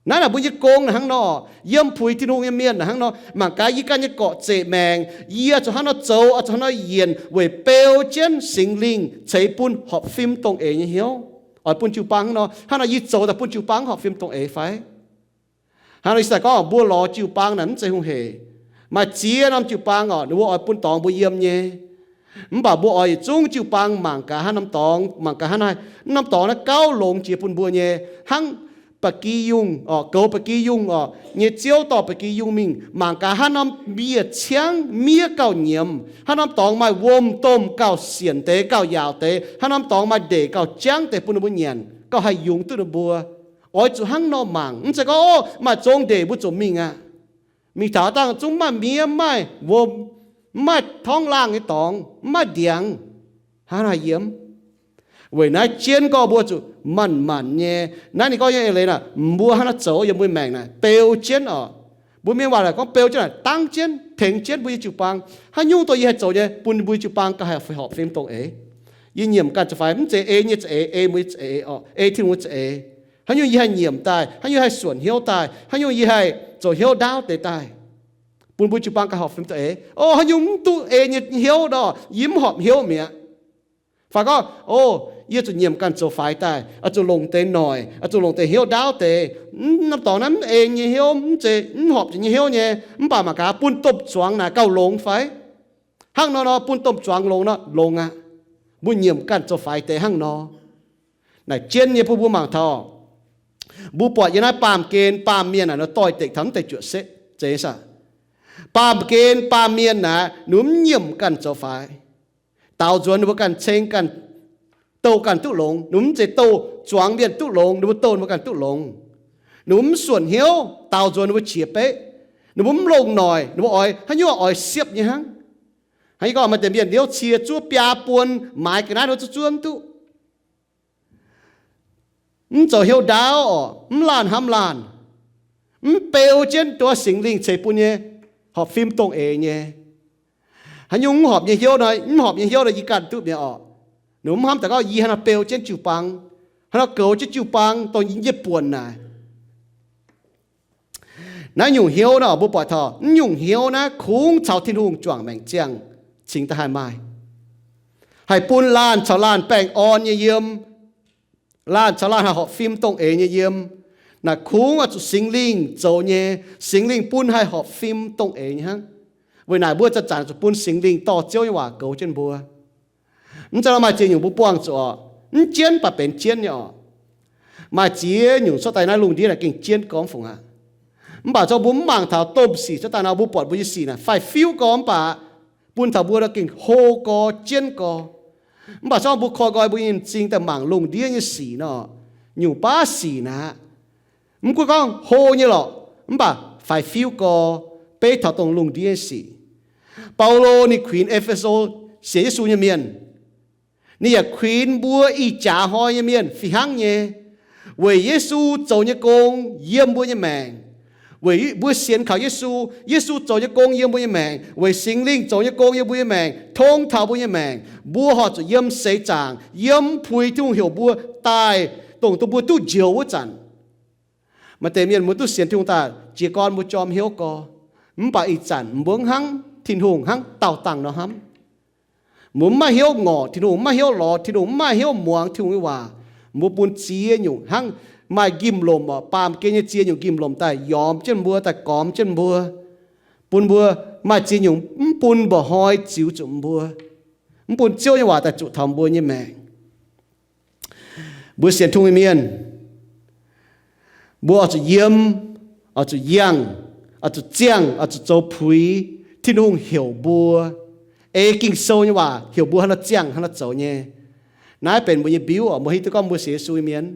Naaiv naaic mbuo nyei gong naaic hnangv nor, yiem puix Tin-Hungh nyei mienh naaic hnangv nor, mangc gaax yie ganh nyei gorqv-zeqc maengc, yie zuqc hnangv nor zoux, zuqc hnangv nor yienc weic beu jienv Singx Lingh ceix bun horpc fim dongh eix nyei hnyouv. Oix bun jiu-baang hnangv nor, hnangv nor yie zoux daaih bun jiu-baang horpc fim dongh eix fai? Hnangv nor yie se gorngv mbuo lorz jiu-baang naaic mv zeiz hungh heic. Maaih ziex norm jiu-baang oc, ninh mbuo oix bun dorngx mbuo yiem nyei. Mv baac mbuo oix yietc zungv jiu-baang mangc gaax hnangv norm dorngx, mangc gaax hnangv naaiv, norm dorngx naaiv gauh longx jiex bun mbuo nyei, hnangv ba'gi yungh oc, goux ba'gi yungh oc, nyei ziouv dorh ba'gi yungh mingh, mangc gaax hnangv norm mbiec ciangv miev gauh nyiemz, hnangv norm dorngx maaih wuom-domh gauh sienc deix, gauh yaauc deix, hnangv norm dorngx maaih ndeic gauh jangv deix bun ninh mbuo nyanc, gauh haih yungz duqv ninh mbuo. Oix zuqc hnangv nor mangc, mv zeiz gorngv, o, maaih zong ndeic mbuo zuqc mingh aqv. Mingh taux dangh zungv mv maaih miev, mv maaih wuom, mv maaih torngv laangh nyei dorngx, mv maaih ndiangx, hnangv haaix yiem? Weic naaiv jienv gorngv mbuo zuqc manc-manc nyei. Naaiv ninh gorngv nyei eix leiz naaic, mbuo hnangv naaiv zoux yiem mbuo maengc naaic, beu jienv oc. Mbuo mienh waac naaic gorngv beu jienv naaic, dangv jienv, tengx jienv mbuo nyei jiu-baang. Haaix nyungc dongh yie haih zoux nyei, bun mbuo jiu-baang gauh haih fih horpc fim dongh eix. Yie nyiemc ganh zoux faix, mv zeiz ei nyei za'eix, ei mbuo nyei za'eix oc, ei Tin-Hungh nyei za'eix. Haaix nyungc yie haih nyiemc daaih, haaix nyungc haih suonc hnyouv daaih, haaix nyungc yie haih zoux hnyouv ndaauv deix daaih, bun mbuo jiu-baang gauh horpc fim dongh eix. O, haaix nyungc mv duqv ei nyei hnyouv nor, yie mv horpc hnyouv mi'aqv. Fai gorngv, o, yie zuqc nyiemc ganh zoux faix daaih, oix zuqc longc deix noic, oix zuqc longc deix hnyouv ndaauv deix. Mv, norm dorngx naaiv mv ei nyei hnyouv, mv zeiz mv horpc zuqc nyei hnyouv nyei, mv baac mangc gaax bun domh zuangx naaic gauh longx fai? Hnangv nor nor bun domh zuangx longx nor, longx aqv. Mbuo nyiemc ganh zoux faix deix hnangv nor. Naaic jienv nyei bun mbuo mangc taux, mbuo buatc yiem naaiv baamh gen baamh mienh naaic nor doix-dekc taux mv deix juoqc setv zeiz saah? Baamh gen baamh mienh naaic ninh mbuo mv nyiemc ganh zoux faix. Daaux nzuonx ninh mbuo ganh ceng ganh, douh ganh duqv longx. Ninh mbuo mv zeiz douh zuangx mienh duqv longx, ninh mbuo douh ninh mbuo ganh duqv longx. Ninh mbuo mv suonc hnyouv, daaux nzuonx ninh mbuo qiex beqv. Ninh mbuo mv longc noic, ninh mbuo oix haaix nyungc oix siepv nyei hnangv. Hnangv yie gorngv maaih deix mienh liouv cie zuov biaa buon maaiz ga'naaiv ninh mbuo zuov zuov mv duqv. Mv zoux hnyouv ndaauv oc, mv laanh hnamv laanh, mv beu jienv duqv Singx Lingh ceix bun nyei horpc fim dongh eix nyei. Haaix nyungc mv horpc nyei hnyouv nor, mv horpc nyei hnyouv nor yie ganh duqv mi'aqv oc. Ninh mbuo mv hnamv daaih gorngv yie hnangv nor beu jienv jiu-baang, hnangv nor goux jienv jiu-baang dongh yie nyei buonc naaic. Naaiv nyungc hnyouv naaiv oc, mbuo buatc taux naaiv nyungc hnyouv naaiv kungx caux Tin-Hungh juangc maengc ziangh cingx daaih haih maaih, haih bun laanh caux laanh baengh orn nyei yiem, laanh caux laanh haih horpc fim dongh eix nyei yiem. Naaic kungx oix zuqc Singx Lingh zoux nyei. Singx Lingh bun haih horpc fim dongh eix nyei hnangv. Weic naaic mbuo zanc-zanc zuqc bun Singx Lingh dorh Ziouv nyei waac goux jienv mbuo. Mv zeiz nor maaih ziex nyungc mbuo buangh zuqc oc, mv jienv baac benx jienv nyei oc. Maaih ziex nyungc cuotv daaih naaiv lungh ndiev naaic gengh jienv gormx fungc aqv. Mv baac zorqv mbuo mv mangc taux domh sic cuotv daaih nor, mbuo buatc mbuo nyei sic naaic faix-fiuv gorx mv baac bun taux mbuo nor gengh hlo gorx jienv gorx. Mv baac zorqv mbuo koi nqoi mbuo nyei m'zing daaih mangc lungh ndiev nyei sic nor, nyungc baav sic naaic, mv gunv gorngv hlo nyei lorqc, mv baac faix-fiuv gorx, beiv taux dongh lungh ndiev nyei sic. Baulo ninh kuinx E^fe^so sienx Yesu nyei mienh, ninh yaac kuinx mbuo ih jaax hnoi nyei mienh fih hnangv nyei. Weic Yesu zoux nyei gong yiem mbuo nyei maengc. Weic mbuo sienx kaux Yesu, Yesu zoux nyei gong yiem mbuo nyei maengc. Weic Singx Lingh zoux nyei gong yiem mbuo nyei maengc, tong taux mbuo nyei maengc, mbuo horpc zuqc yiem seix zaangc, yiem puix Tin-Hungh heuc mbuo daaih, dongh duqv mbuo duqv njoux wuov zanc. Maaih deix mienh mbuo duqv sienx Tin-Hungh daaih, jiez gorn mbuo jorm hnyouv gorx, mv baac ih zanc mbuo hnangv Tin-Hungh hnangv daauh dangh nor hnamv. Mbuo mv maaih hnyouv ngorc Tin-Hungh, mv maaih hnyouv lorz Tin-Hungh, mv maaih hnyouv muangx Tin-Hungh nyei waac. Mbuo bun ziex nyungc hnangv maaih nqimh-lomc oc, baamh gen nyei ziex nyungc nqimh-lomc daaih yomz jienv mbuo, daaih gormx jienv mbuo, bun mbuo maaih ziex nyungc mv bun mba'hnoi ziux zuqc mbuo, mv bun Ziouv nyei waac daaih zuqc taux mbuo nyei maengc. Mbuo sienx Tin-Hungh nyei mienh, mbuo oix zuqc yiem, oix zuqc yangh, oix zuqc ziangh, oix zuqc zoux puix Tin-Hungh heuc mbuo. Ei Ging-Sou nyei waac heuc mbuo hnangv nor ziangh, hnangv nor zoux nyei. Naaiv benx mbuo nyei mbiuv oc. Mbuo hiuv duqv gorngv mbuo sienx Yesu nyei mienh,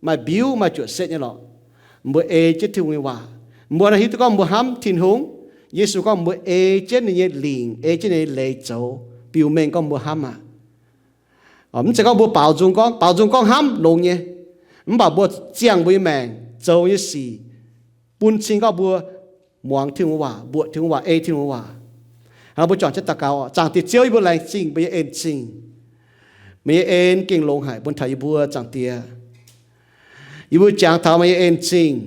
maaih mbiuv maaih juoqc setv nyei lorqc. Mbuo ei jienv Tin-Hungh nyei waac. Mbuo naaiv hiuv duqv gorngv mbuo hnamv Tin-Hungh. Yesu gorngv mbuo ei jienv ninh nyei lingc, ei jienv ninh nyei leiz zoux, biux mengh gorngv mbuo hnamv aqv. Mv zeiz gorngv mbuo baaux nzung gorngv, baaux nzung gorngv hnamv longx nyei, mv baac mbuo ziangh mbuo nyei maengc zoux nyei sic bun cing gorngv mbuo muangx Tin-Hungh waac, mbuoqc Tin-Hungh waac, ei Tin-Hungh waac. Hnangv mbuo juangc jienv daux gaux oc. Zaangc Diex Ziouv, yie mbuo laengz zingh meih nyei en-zingh. Meih nyei en gengh longx haic bun taux yie mbuo, Zaangc Diex. Yie mbuo jangx taux meih nyei en-zingh,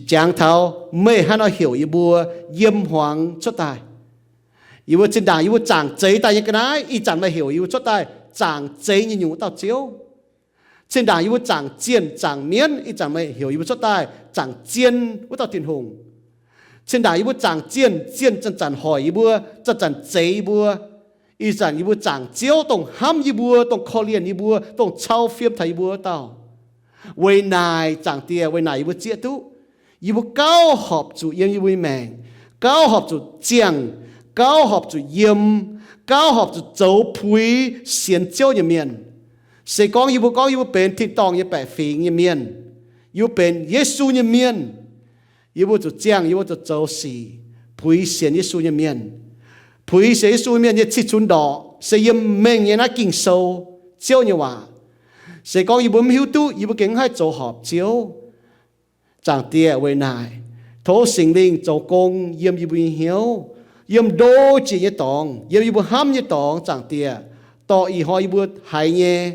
jangx taux meih haaix nor heuc yie mbuo yiem hmuangx cuotv daaih. Yie mbuo zinh ndaangc yie mbuo zaangc zeix daaih nyei ga'naaiv, ih zanc meih heuc yie mbuo cuotv daaih zaangc zeix nyei nyungc wuov dauh Ziouv. Zinh ndaangc yie mbuo zaangc zienh zaangc mienv, ih zanc meih heuc yie mbuo cuotv daaih zaangc zien wuov dauh Tin-Hungh. Cin-ndaangc yie mbuo zaangc zienh, zienh zanc-zanc hoic yie mbuo, zanc-zanc zeix yie mbuo. Ih zanc yie mbuo zaangc Ziouv, dongh hnamv yie mbuo, dongh korv-lienh yie mbuo, dongh cau fiem taux yie mbuo wuov dauh. Weic naaic, Zaangc Diex, weic naaic yie mbuo zieqv duqv yie mbuo gauh horpc zuqc yiem yie mbuo nyei maengc, gauh horpc zuqc ziangh, gauh horpc zuqc yiem, gauh horpc zuqc zoux puix sienx Ziouv nyei mienh. Se gorngv yie mbuo gorngv yie mbuo benx tin-dorngh nyei baeqc fingx nyei mienh, yie mbuo benx Yesu nyei mienh, yie mbuo zuqc ziangh, yie mbuo zuqc zoux sic puix sienx Yesu nyei mienh. Puix sienx Yesu nyei mienh nyei cih cunx ndorqc se yiem mengh nyei naaiv Ging-Sou, Ziouv nyei waac. Se gorngv yie mbuo mv hiuv duqv, yie mbuo gengh mv haih zoux horpc Ziouv. Zaangc Diex, weic naaic, tov Singx Lingh zoux gong yiem yie mbuo nyei hnyouv, yiem ndo jiex nyei dorngx, yiem yie mbuo hnamv nyei dorngx, Zaangc Diex, dorh ih hnoi yie mbuo haiz nyei,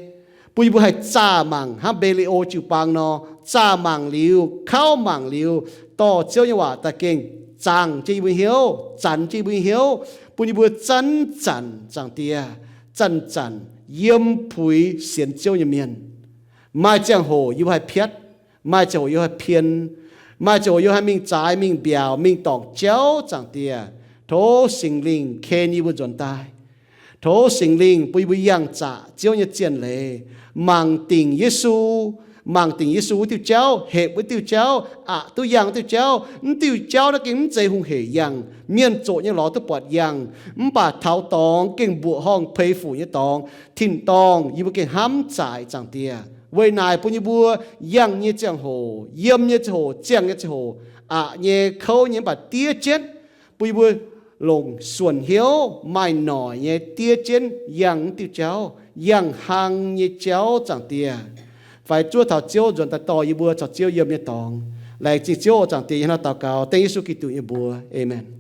bun yie mbuo haih zaah mangc hnangv Mbe^li^o jiu-baang nor, zaah mangc liuz, kauv mangc liuz, dorh Ziouv nyei waac daaih gengh zaangc jienv yie mbuo hnyouv, zanc jienv yie mbuo hnyouv, bun yie mbuo zanc-zanc, Zaangc Diex, zanc-zanc yiem puix sienx Ziouv nyei mienh. Maaih ziangh hoc yie mbuo haih piatv, maaih ziangh hoc yie mbuo haih pien, maaih ziangh hoc yie mbuo haih mingh zaaix, mingh mbiaauc, mingh dorngc jauv, Zaangc Diex. Tov Singx Lingh ken yie mbuo nzuonx daaih. Tov Singx Lingh bun yie mbuo yangh zaqc Ziouv nyei zien leiz, mangc dingc Yesu, mangc dingc Yesu wuov diuh jauv, hepc wuov diuh jauv, aqc duqv yangh wuov diuh jauv. Mv diuh jauv naaiv gengh mv zeiz hungh hec yangh, mienh zoqc nyei lorz duqv buatc yangh, mv baac taux dorngx gengh mbuoqc horngh peix fuc nyei dorngx, tin-dorngh yie mbuo gengh hnamv zaaic, Zaangc Diex. Weic naaic bun yie mbuo yangh nyei ziangh hoc, yiem nyei ziangh hoc, ziangh nyei ziangh hoc, aqc nyei, kouv nyei, mv baac diev jienv, bun yie mbuo longc suonc hnyouv maaih noic nyei diev jienv yangh wuov diuh jauv, yangh hlang nyei jauv, Zaangc Diex. Fai zuov taux Ziouv nzuonx daaih dorh yie mbuo caux Ziouv yiem nyei dorngx. Laengz zingh Ziouv oc, Zaangc Diex. Yie hnangv naaiv daux gaux dengv Yesu Giduc nyei mbuox. Aamen.